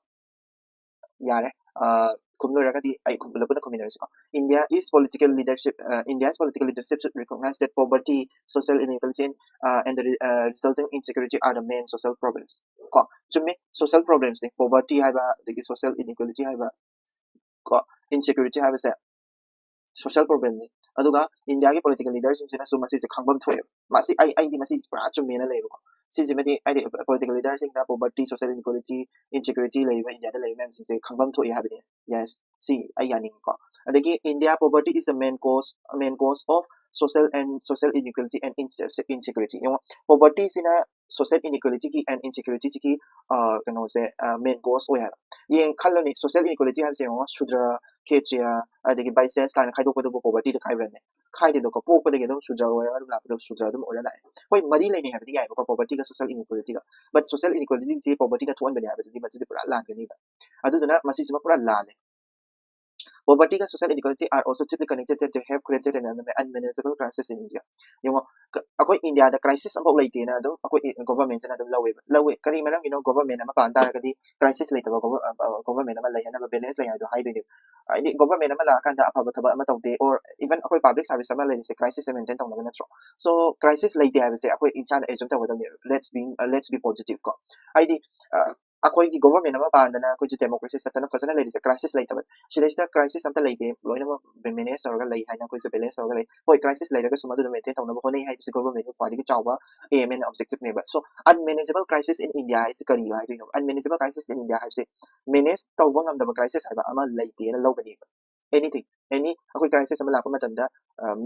ꯌꯥꯔꯦ꯫ ꯑ, ꯈꯨꯝ ꯂꯣꯏꯔꯒꯗꯤ ꯑꯩ ꯈꯨꯝ-, ꯄꯨꯂꯞ ꯄꯨꯟꯅ ꯈꯨꯝꯃꯤꯟꯅꯔꯁꯤꯀꯣ꯫ India is political leadership, ꯑ, India's political leadership should recognize that poverty, social inequality, and, ꯑ, and the re-, ꯑ, resulting insecurity are the main social problems. ꯀꯣ, ꯆꯨꯝꯃꯤ, social problems ꯅꯤ꯫ Poverty ꯍꯥꯏꯕ, ꯑꯗꯒꯤ social inequality ꯍꯥꯏꯕ, ꯀꯣ, insecurity ꯍꯥꯏꯕꯁꯦ social problem ꯅꯤ꯫ ꯑꯗꯨꯒ ꯏꯟꯗꯤꯌꯥꯒꯤ political leader ꯁꯤꯡꯁꯤꯅꯁꯨ ꯃꯁꯤꯁꯦ ꯈꯪꯐꯝ ꯊꯣꯛꯑꯦꯕ꯫ ꯃꯁꯤ ꯑꯩ, ꯑꯩꯗꯤ ꯃꯁꯤ ꯄꯨꯔꯥ ꯆꯨꯝꯃꯦꯅ ꯂꯩꯌꯦꯕꯀꯣ꯫ ꯁꯤꯁꯤꯃꯗꯤ ꯍꯥꯏꯗꯤ political leader ꯁꯤꯡꯅ poverty, social inequality, insecurity ꯂꯩꯔꯤꯕ ꯏꯟꯗꯤꯌꯥꯗ ꯂꯩꯔꯤꯕ ꯃꯌꯥꯝꯁꯤꯡꯁꯦ ꯈꯪꯐꯝ ꯊꯣꯛꯑꯦ ꯍꯥꯏꯕꯅꯤ꯫ Yes, ꯁꯤ ꯑꯩ ꯌꯥꯅꯤꯡꯉꯤꯀꯣ꯫ ꯑꯗꯒꯤ India poverty is the main cause, main cause of social and social inequality and inse-, insecurity꯫ ꯌꯦꯡꯉꯣ, poverty ꯁꯤꯅ social inequality ꯒꯤ and insecurity ꯁꯤꯒꯤ, ꯑ, ꯀꯩꯅꯣꯁꯦ, ꯑ, main cause ꯑꯣꯏ ꯍꯥꯏꯕ꯫ ꯌꯦꯡ ꯈꯜꯂꯨꯅꯦ, social inequality ꯍꯥꯏꯕꯁꯦ ꯌꯦꯡꯉꯣ, ꯁꯨꯗ꯭ꯔ, ꯈꯦꯇ꯭ꯔꯤꯌ, ꯑꯗꯒꯤ ꯕꯥꯏꯁꯦꯟꯁ ꯀꯥꯏꯅ ꯈꯥꯏꯗꯣꯛꯄꯗꯨꯕꯨ poverty ꯗ ꯈꯥꯏꯕ꯭ꯔꯅꯦ? ꯈꯥꯏꯗꯦꯗꯀꯣ, ꯄꯣꯛꯄꯗꯒꯤ ꯑꯗꯨꯝ ꯁꯨꯗ꯭ꯔ ꯑꯣꯏꯔꯒ ꯑꯗꯨꯝ ꯂꯥꯛꯄꯗꯣ ꯁꯨꯗ꯭ꯔ ꯑꯗꯨꯝ ꯑꯣꯏꯔ ꯂꯥꯛꯑꯦ꯫ ꯍꯣꯏ, ꯃꯔꯤ ꯂꯩꯅꯩ ꯍꯥꯏꯕꯗꯤ ꯌꯥꯏꯕꯀꯣ, poverty ꯒ social inequality ꯒ, but social inequality ꯁꯤ poverty ꯅ ꯊꯣꯛꯍꯟꯕꯅꯦ ꯍꯥꯏꯕꯗꯨꯗꯤ ꯃꯗꯨꯗꯤ ꯄꯨꯔꯥ ꯂꯥꯟꯒꯅꯤꯕ꯫ ꯑꯗꯨꯗꯨꯅ ꯃꯁꯤꯁꯤꯃ ꯄꯨꯔꯥ ꯂꯥꯜꯂꯦ꯫ Poverty ꯒ social inequality are also deeply connected that they have created an unma-, unmanageable crisis in India. ꯌꯦꯡꯉꯣ, ꯀ-, ꯑꯩꯈꯣꯏ ꯏꯟꯗꯤꯌꯥꯗ crisis ꯑꯃꯐꯥꯎ ꯂꯩꯇꯦꯅ ꯑꯗꯨꯝ ꯑꯩꯈꯣꯏ ꯏ-, government ꯁꯤꯅ ꯑꯗꯨꯝ ꯂꯧꯋꯦꯕ꯫ ꯂꯧꯋꯦ꯫ ꯀꯔꯤ ꯃꯔꯝꯒꯤꯅꯣ? Government ꯑꯃ ꯄꯥꯟ ꯇꯥꯔꯒꯗꯤ crisis ꯂꯩꯇꯕ gover-, ꯑ, ꯑ, government ꯑꯃ ꯂꯩ ꯍꯥꯏꯅꯕ, balance ꯂꯩ ꯍꯥꯏꯗꯣ ꯍꯥꯏꯗꯣꯏꯅꯦꯕ꯫ ꯍꯥꯏꯗꯤ government ꯑꯃ ꯂꯥꯛꯑꯀꯥꯟꯗ ꯑꯐꯕ ꯊꯕꯛ ꯑꯃ ꯇꯧꯗꯦ, or even ꯑꯩꯈꯣꯏ public service ꯑꯃ ꯂꯩꯔꯤꯁꯦ crisis ꯁꯦ maintain ꯇꯧꯅꯕ ꯅꯠꯇ꯭ꯔꯣ? So crisis ꯂꯩꯇꯦ ꯍꯥꯏꯕꯁꯦ ꯑꯩꯈꯣꯏ ꯏꯁꯥꯅ assume ꯇꯧꯒꯗꯕꯅꯦꯕ꯫ Let's be, uh, let's be positive ꯀꯣ꯫ ꯍꯥꯏꯗꯤ, ꯑ, ꯑꯩꯈꯣꯏꯒꯤ ꯒꯣꯚꯔꯟꯃꯦꯟ ꯑꯃ ꯄꯥꯟꯗꯅ ꯑꯩꯈꯣꯏꯁꯨ ꯗꯦꯃꯣꯀ꯭ꯔꯦꯁꯤ ꯆꯠꯇꯅ ꯐꯖꯅ ꯂꯩꯔꯤꯁꯦ ꯀ꯭ꯔꯥꯏꯁꯤꯁ ꯂꯩꯇꯕ, ꯁꯤꯗꯩꯁꯤꯗ ꯀ꯭ꯔꯥꯏꯁꯤꯁ ꯑꯝꯇ ꯂꯩꯇꯦ, ꯂꯣꯏꯅꯃꯛ ꯃꯦꯅꯦꯖ ꯇꯧꯔꯒ ꯂꯩ ꯍꯥꯏꯅ ꯑꯩꯈꯣꯏꯁꯨ ꯕꯦꯂꯦꯟꯁ ꯇꯧꯔꯒ ꯂꯩ꯫ ꯍꯣꯏ, ꯀ꯭ꯔꯥꯏꯁꯤꯁ ꯂꯩꯔꯒꯁꯨ ꯃꯗꯨꯗ ꯃꯦꯟꯇꯦꯟ ꯇꯧꯅꯕ ꯍꯣꯠꯅꯩ ꯍꯥꯏꯕꯁꯤ ꯒꯣꯚꯔꯟꯃꯦꯟꯒꯤ ꯈ꯭ꯋꯥꯏꯗꯒꯤ ꯆꯥꯎꯕ aim and objective ꯅꯦꯕ꯫ So unmanageable crisis in India ꯍꯥꯏꯁꯤ ꯀꯔꯤ ꯍꯥꯏꯗꯣꯏꯅꯣ? Unmanageable crisis in India ꯍꯥꯏꯕꯁꯤ ꯃꯦꯅꯦꯖ ꯇꯧꯕ ꯉꯝꯗꯕ ꯀ꯭ꯔꯥꯏꯁꯤꯁ ꯍꯥꯏꯕ ꯑꯃ ꯂꯩꯇꯦꯅ ꯂꯧꯒꯅꯦꯕ꯫ Anything, any ꯑꯩꯈꯣꯏ ꯀ꯭ꯔꯥꯏꯁꯤꯁ ꯑꯃ ꯂꯥꯛꯄ ꯃꯇꯝꯗ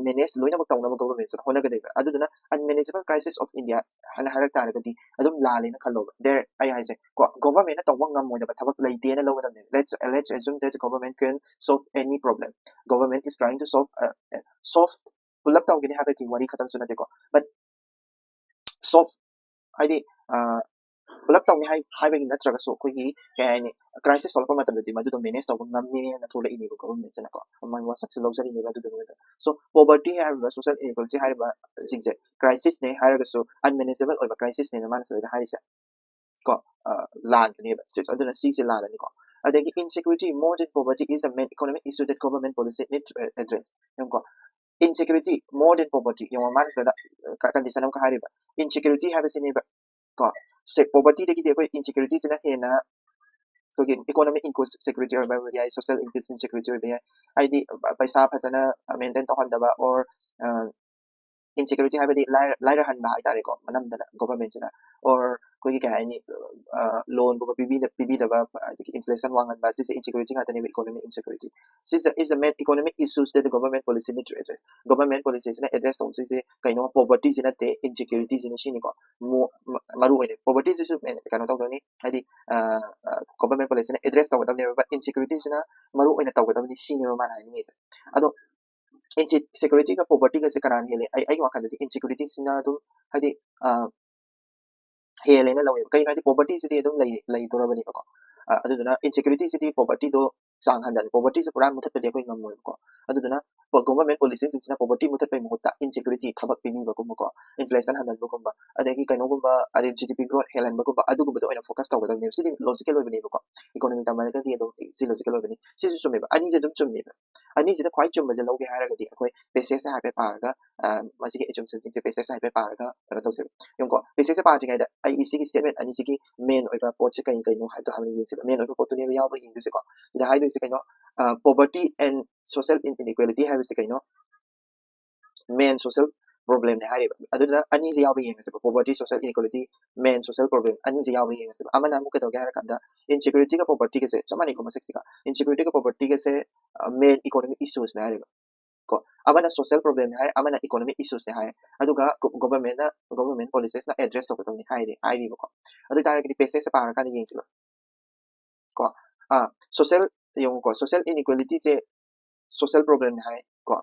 ꯃꯦꯅꯦꯖ ꯂꯣꯏꯅꯃꯛ ꯇꯧꯅꯕ ꯒꯣꯚꯔꯟꯃꯦꯟꯁꯤꯅ ꯍꯣꯠꯅꯒꯗꯣꯏꯕ꯫ ꯑꯗꯨꯗꯨꯅ unmanageable crisis of India ꯍꯥꯏꯅ ꯍꯥꯏꯔꯛ ꯇꯥꯔꯒꯗꯤ ꯑꯗꯨꯝ ꯂꯥꯜꯂꯦꯅ ꯈꯜꯂꯣꯕ꯫ There, ꯑꯩ ꯍꯥꯏꯁꯦ ꯀꯣ, ꯒꯣꯚꯔꯟꯃꯦꯟꯅ ꯇꯧꯕ ꯉꯝꯃꯣꯏꯗꯕ ꯊꯕꯛ ꯂꯩꯇꯦꯅ ꯂꯧꯒꯗꯕꯅꯦ꯫ Let's, let's assume that government can solve any problem. Government is trying to solve, uh, solve ꯄꯨꯂꯞ ꯇꯧꯒꯅꯤ ꯍꯥꯏꯕꯒꯤ ꯋꯥꯔꯤ ꯈꯛꯇꯪꯁꯨ ꯅꯠꯇꯦꯀꯣ, but solve ꯍꯥꯏꯗꯤ ꯄꯨꯂꯞ ꯇꯧꯅꯤ ꯍꯥꯏ ꯍꯥꯏꯕꯒꯤ ꯅꯠꯇ꯭ꯔꯒꯁꯨ ꯑꯩꯈꯣꯏꯒꯤ ꯀꯩ ꯍꯥꯏꯅꯤ, ꯀ꯭ꯔꯥꯏꯁꯤꯁ ꯊꯣꯛꯂꯛꯄ ꯃꯇꯝꯗꯗꯤ ꯃꯗꯨꯗꯣ ꯃꯦꯅꯦꯖ ꯇꯧꯕ ꯉꯝꯅꯤꯅ ꯊꯣꯛꯂꯛꯏꯅꯦꯕ ꯒꯣꯚꯔꯟꯃꯦꯟꯁꯤꯅꯀꯣ, ꯃꯥꯒꯤ ꯋꯥꯁꯛꯁꯨ ꯂꯧꯖꯔꯤꯅꯦꯕ ꯑꯗꯨꯗꯨꯒꯤ ꯃꯇꯝꯗ꯫ So poverty ꯍꯥꯏꯔꯤꯕ social inequality ꯍꯥꯏꯔꯤꯕꯁꯤꯡꯁꯦ ꯀ꯭ꯔꯥꯏꯁꯤꯁꯅꯦ ꯍꯥꯏꯔꯒꯁꯨ unmanageable ꯑꯣꯏꯕ ꯀ꯭ꯔꯥꯏꯁꯤꯁꯅꯦꯅ ꯃꯥꯅ ꯁꯤꯗꯩꯗ ꯍꯥꯏꯔꯤꯁꯦ ꯀꯣ꯫ ꯂꯥꯟꯕꯅꯦꯕ꯫ ꯑꯗꯨꯅ ꯁꯤꯁꯦ ꯂꯥꯜꯂꯅꯤꯀꯣ꯫ ꯑꯗꯒꯤ insecurity more than poverty is the main economic issue that government policy need to address꯫ ꯌꯦꯡꯉꯨꯀꯣ, insecurity more than poverty, ꯌꯦꯡꯉꯣ ꯃꯥꯅ ꯁꯤꯗ ꯀꯟꯗꯤꯁꯟ ꯑꯃꯈꯛ ꯍꯥꯏꯔꯤꯕ꯫ Insecurity ꯍꯥꯏꯕꯁꯤꯅꯦꯕ ꯀꯣ꯫ ꯁꯦ ꯄꯣꯚꯔꯇꯤꯗꯒꯤꯗꯤ ꯑꯩꯈꯣꯏ ꯏꯟꯁꯦꯀ꯭ꯌꯨꯔꯤꯇꯤꯁꯤꯅ ꯍꯦꯟꯅ ꯑꯩꯈꯣꯏꯒꯤ ꯏꯀꯣꯅꯣꯃꯤꯛ ꯏꯟꯁꯦꯀ꯭ꯌꯨꯔꯤꯇꯤ ꯑꯣꯏꯕ ꯌꯥꯏ, ꯁꯣꯁꯤꯌꯦꯜ ꯏꯟꯁꯦꯀ꯭ꯌꯨꯔꯤꯇꯤ ꯑꯣꯏꯕ ꯌꯥꯏ꯫ ꯍꯥꯏꯗꯤ ꯄꯩꯁꯥ ꯐꯖꯅ ꯃꯦꯟꯇꯦꯟ ꯇꯧꯍꯟꯗꯕ, ꯑꯣꯔ ꯏꯟꯁꯦꯀ꯭ꯌꯨꯔꯤꯇꯤ ꯍꯥꯏꯕꯗꯤ ꯂꯥꯏꯔꯍꯟꯕ ꯍꯥꯏꯇꯥꯔꯦꯀꯣ, ꯑꯅꯝꯕꯅ ꯒꯣꯚꯔꯟꯃꯦꯟꯁꯤꯅ꯫ ꯑꯣꯔ ꯑꯩꯈꯣꯏꯒꯤ ꯀꯩ ꯍꯥꯏꯅꯤ, ꯂꯣꯟꯒꯨꯝꯕ ꯄꯤꯕꯤꯗꯕ, ꯑꯗꯒꯤ ꯏꯟꯐ꯭ꯂꯦꯁꯟ ꯋꯥꯡꯍꯟꯕ, ꯁꯤꯁꯦ ꯏꯟꯁꯦꯀ꯭ꯌꯨꯔꯤꯇꯤ ꯉꯥꯛꯇꯅꯦꯕ, ꯏꯀꯣꯅꯣꯃꯤꯛ ꯏꯟꯁꯦꯀ꯭ꯌꯨꯔꯤꯇꯤ꯫ ꯁꯤꯁꯦ is the main economic issues that the government policy need to address꯫ Government ꯄꯣꯂꯤꯁꯤꯁꯤꯅ ꯑꯦꯗ꯭ꯔꯦꯁ ꯇꯧꯕꯁꯤꯁꯦ ꯀꯩꯅꯣ, ꯄꯣꯚꯔꯇꯤꯁꯤ ꯅꯠꯇꯦ, ꯏꯟꯁꯦꯀ꯭ꯌꯨꯔꯤꯇꯤꯁꯤꯅꯤ ꯁꯤꯅꯤꯀꯣ꯫ ꯃꯔꯨ ꯑꯣꯏꯅ ꯄꯣꯚꯔꯇꯤꯁꯤꯁꯨ ꯀꯩꯅꯣ ꯇꯧꯗꯣꯏꯅꯤ, ꯍꯥꯏꯗꯤ ꯒꯣꯚꯔꯟꯃꯦꯟ ꯄꯣꯂꯤꯁꯤꯅ ꯑꯦꯗ꯭ꯔꯦꯁ ꯇꯧꯒꯗꯕꯅꯦꯕ, but ꯏꯟꯁꯦꯀ꯭ꯌꯨꯔꯤꯇꯤꯁꯤꯅ ꯃꯔꯨ ꯑꯣꯏꯅ ꯇꯧꯒꯗꯕꯅꯤ ꯁꯤꯅꯦꯕ ꯃꯥꯅ ꯍꯥꯏꯅꯤꯡꯉꯤꯁꯦ꯫ ꯑꯗꯣ ꯏꯟꯁꯦꯀ꯭ꯌꯨꯔꯤꯇꯤꯒ ꯄꯣꯚꯔꯇꯤꯒꯁꯦ ꯀꯅꯥꯅ ꯍꯦꯜꯂꯤ? ꯑꯩ ꯑꯩꯒꯤ ꯋꯥꯈꯜꯗꯗꯤ ꯏꯟꯁꯦꯀ꯭ꯌꯨꯔꯤꯇꯤꯁꯤꯅ ꯑꯗꯨꯝ ꯍꯥꯏꯗꯤ ꯍꯦꯜꯂꯦꯅ ꯂꯧꯋꯦꯕ꯫ ꯀꯩꯒꯤꯅꯣ ꯍꯥꯏꯗꯤ ꯄꯣꯚꯔꯇꯤꯁꯤꯗꯤ ꯑꯗꯨꯝ ꯂꯩ ꯂꯩꯗꯣꯔꯕꯅꯦꯕꯀꯣ꯫ ꯑꯗꯨꯗꯨꯅ ꯏꯟꯁꯦꯀ꯭ꯌꯨꯔꯤꯇꯤꯁꯤꯗꯤ ꯄꯣꯚꯔꯇꯤꯗꯣ ꯆꯥꯡ ꯍꯟꯊꯅꯤ, ꯄꯣꯚꯔꯇꯤꯁꯦ ꯄꯨꯔꯥ ꯃꯨꯊꯠꯄꯗꯤ ꯑꯩꯈꯣꯏ ꯉꯝꯃꯣꯏꯕꯀꯣ꯫ ꯑꯗꯨꯗꯨꯅ ꯒꯣꯚꯔꯟꯃꯦꯟ ꯄꯣꯂꯤꯁꯤꯁꯤꯡꯁꯤꯅ ꯄꯣꯚꯔꯇꯤ ꯃꯨꯊꯠꯄꯒꯤ ꯃꯍꯨꯠꯇ ꯏꯟꯁꯦꯀ꯭ꯌꯨꯔꯤꯇꯤ, ꯊꯕꯛ ꯄꯤꯕꯤꯕꯒꯨꯝꯕꯀꯣ, ꯏꯟꯐ꯭ꯂꯦꯁꯟ ꯍꯟꯍꯟꯕꯒꯨꯝꯕ, ꯑꯗꯒꯤ ꯀꯩꯅꯣꯒꯨꯝꯕ, ꯑꯗꯩ ꯖꯤ ꯗꯤ ꯄꯤ ꯒ꯭ꯔꯣꯠ ꯍꯦꯜꯍꯟꯕꯒꯨꯝꯕ, ꯑꯗꯨꯒꯨꯝꯕꯗ ꯑꯣꯏꯅ ꯐꯣꯀꯁ ꯇꯧꯒꯗꯕꯅꯦꯕ꯫ ꯁꯤꯗꯤ ꯂꯣꯖꯤꯀꯦꯜ ꯑꯣꯏꯕꯅꯦꯕꯀꯣ꯫ ꯏꯀꯣꯅꯣꯃꯤ ꯇꯝꯃꯒꯗꯤ ꯑꯗꯨꯝ ꯁꯤ ꯂꯣꯖꯤꯀꯦꯜ ꯑꯣꯏꯕꯅꯤ꯫ ꯁꯤꯁꯨ ꯆꯨꯝꯃꯦꯕ꯫ ꯑꯅꯤꯁꯦ ꯑꯗꯨꯝ ꯆꯨꯝꯃꯦꯕ꯫ ꯑꯅꯤꯁꯤꯗ ꯈ꯭ꯋꯥꯏ ꯆꯨꯝꯕꯁꯦ ꯂꯧꯒꯦ ꯍꯥꯏꯔꯒꯗꯤ ꯑꯩꯈꯣꯏ ꯄꯦꯁꯦꯖꯁꯦ ꯍꯥꯏꯐꯦꯠ ꯄꯥꯔꯒ, ꯑ, ꯃꯁꯤꯒꯤ ꯑꯦꯖꯝꯁꯟꯁꯤꯡꯁꯦ ꯄꯦꯁꯦꯖꯁꯦ ꯍꯥꯏꯐꯦꯠ ꯄꯥꯔꯒ ꯀꯩꯅꯣ ꯇꯧꯁꯦꯕ꯫ ꯌꯦꯡꯉꯨꯀꯣ, ꯄꯦꯁꯦꯖꯁꯦ ꯄꯥꯗ꯭ꯔꯤꯉꯩꯗ ꯑꯩ ꯁꯤꯒꯤ ꯁ꯭ꯇꯦꯠꯃꯦꯟ ꯑꯅꯤꯁꯤꯒꯤ ꯃꯦꯟ ꯑꯣꯏꯕ ꯄꯣꯠꯁꯦ ꯀꯩ ꯀꯩꯅꯣ ꯍꯥꯏꯕꯗꯣ ꯍꯥꯟꯅ ꯌꯦꯡꯁꯦꯕ꯫ ꯃꯦꯟ ꯑꯣꯏꯕ ꯄꯣꯠꯇꯨꯅꯦꯕ ꯌꯥꯎꯕ꯭ꯔꯥ ꯌꯦꯡꯗꯣꯏꯁꯦꯀꯣ꯫ ꯁꯤꯗ ꯍꯥꯏꯗꯣꯏꯁꯦ ꯀꯩꯅꯣ, ꯄꯣꯚꯔꯇꯤ ꯑꯦꯟ ꯁꯣꯁꯦꯜ ꯏꯟꯏꯀ꯭ꯋꯦꯂꯤꯇꯤ ꯍꯥꯏꯕꯁꯦ ꯀꯩꯅꯣ, ꯃꯦꯟ ꯁꯣꯁꯦꯜ ꯄ꯭ꯔꯣꯕ꯭ꯂꯦꯝꯅꯦ ꯍꯥꯏꯔꯦꯕ꯫ ꯑꯗꯨꯅ ꯑꯅꯤꯁꯦ ꯌꯥꯎꯕ꯭ꯔꯥ ꯌꯦꯡꯉꯁꯦꯕ꯫ ꯄꯣꯚꯔꯇꯤ, ꯁꯣꯁꯦꯜ ꯏꯟꯏꯀ꯭ꯋꯦꯂꯤꯇꯤ, ꯃꯦꯟ ꯁꯣꯁꯦꯜ ꯄ꯭ꯔꯣꯕ꯭ꯂꯦꯝ ꯑꯅꯤꯁꯦ ꯌꯥꯎꯕ꯭ꯔꯥ ꯌꯦꯡꯉꯁꯦꯕ꯫ ꯑꯃꯅ ꯑꯃꯨꯛ ꯀꯩꯗꯧꯒꯦ ꯍꯥꯏꯔꯀꯥꯟꯗ, ꯏꯟꯁꯦꯀ꯭ꯌꯨꯔꯤꯇꯤꯒ ꯄꯣꯚꯔꯇꯤꯒꯁꯦ ꯆꯞ ꯃꯥꯟꯅꯩꯀꯣ ꯃꯁꯛꯁꯤꯒ꯫ ꯏꯟꯁꯦꯀ꯭ꯌꯨꯔꯤꯇꯤꯒ ꯄꯣꯚꯔꯇꯤꯒꯁꯦ ꯃꯦꯟ ꯏꯀꯣꯅꯣꯃꯤꯛ ꯏꯁꯨꯁꯅꯦ ꯍꯥꯏꯔꯦꯕ꯫ ꯀꯣ, ꯑꯃꯅ ꯁꯣꯁꯦꯜ ꯄ꯭ꯔꯣꯕ꯭ꯂꯦꯝꯅꯦ ꯍꯥꯏ, ꯑꯃꯅ ꯏꯀꯣꯅꯣꯃꯤꯛ ꯏꯁꯨꯁꯅꯦ ꯍꯥꯏ꯫ ꯑꯗꯨꯒ ꯒꯣ-, ꯒꯣꯚꯔꯟꯃꯦꯟꯠꯅ, ꯒꯣꯚꯔꯟꯃꯦꯟꯠ ꯄꯣꯂꯤꯁꯤꯁꯅ ꯑꯦꯗ꯭ꯔꯦꯁ ꯇꯧꯒꯗꯕꯅꯤ ꯍꯥꯏꯔꯦ, ꯍꯥꯏꯔꯤꯕꯀꯣ꯫ ꯑꯗꯨ ꯑꯣꯏ ꯇꯥꯔꯒꯗꯤ ꯄꯦꯁꯦꯖꯁꯦ ꯄꯥꯔꯀꯥꯟꯗ ꯌꯦꯡꯁꯤꯕ꯫ ꯀꯣ, ꯑꯥ, ꯁꯣꯁꯦꯜ, ꯌꯦꯡꯉꯨꯀꯣ, ꯁꯣꯁꯦꯜ ꯏꯟꯏꯀ꯭ꯋꯦꯂꯤꯇꯤꯁꯦ ꯁꯣꯁꯦꯜ ꯄ꯭ꯔꯣꯕ꯭ꯂꯦꯝꯅꯦ ꯍꯥꯏ꯫ ꯀꯣ,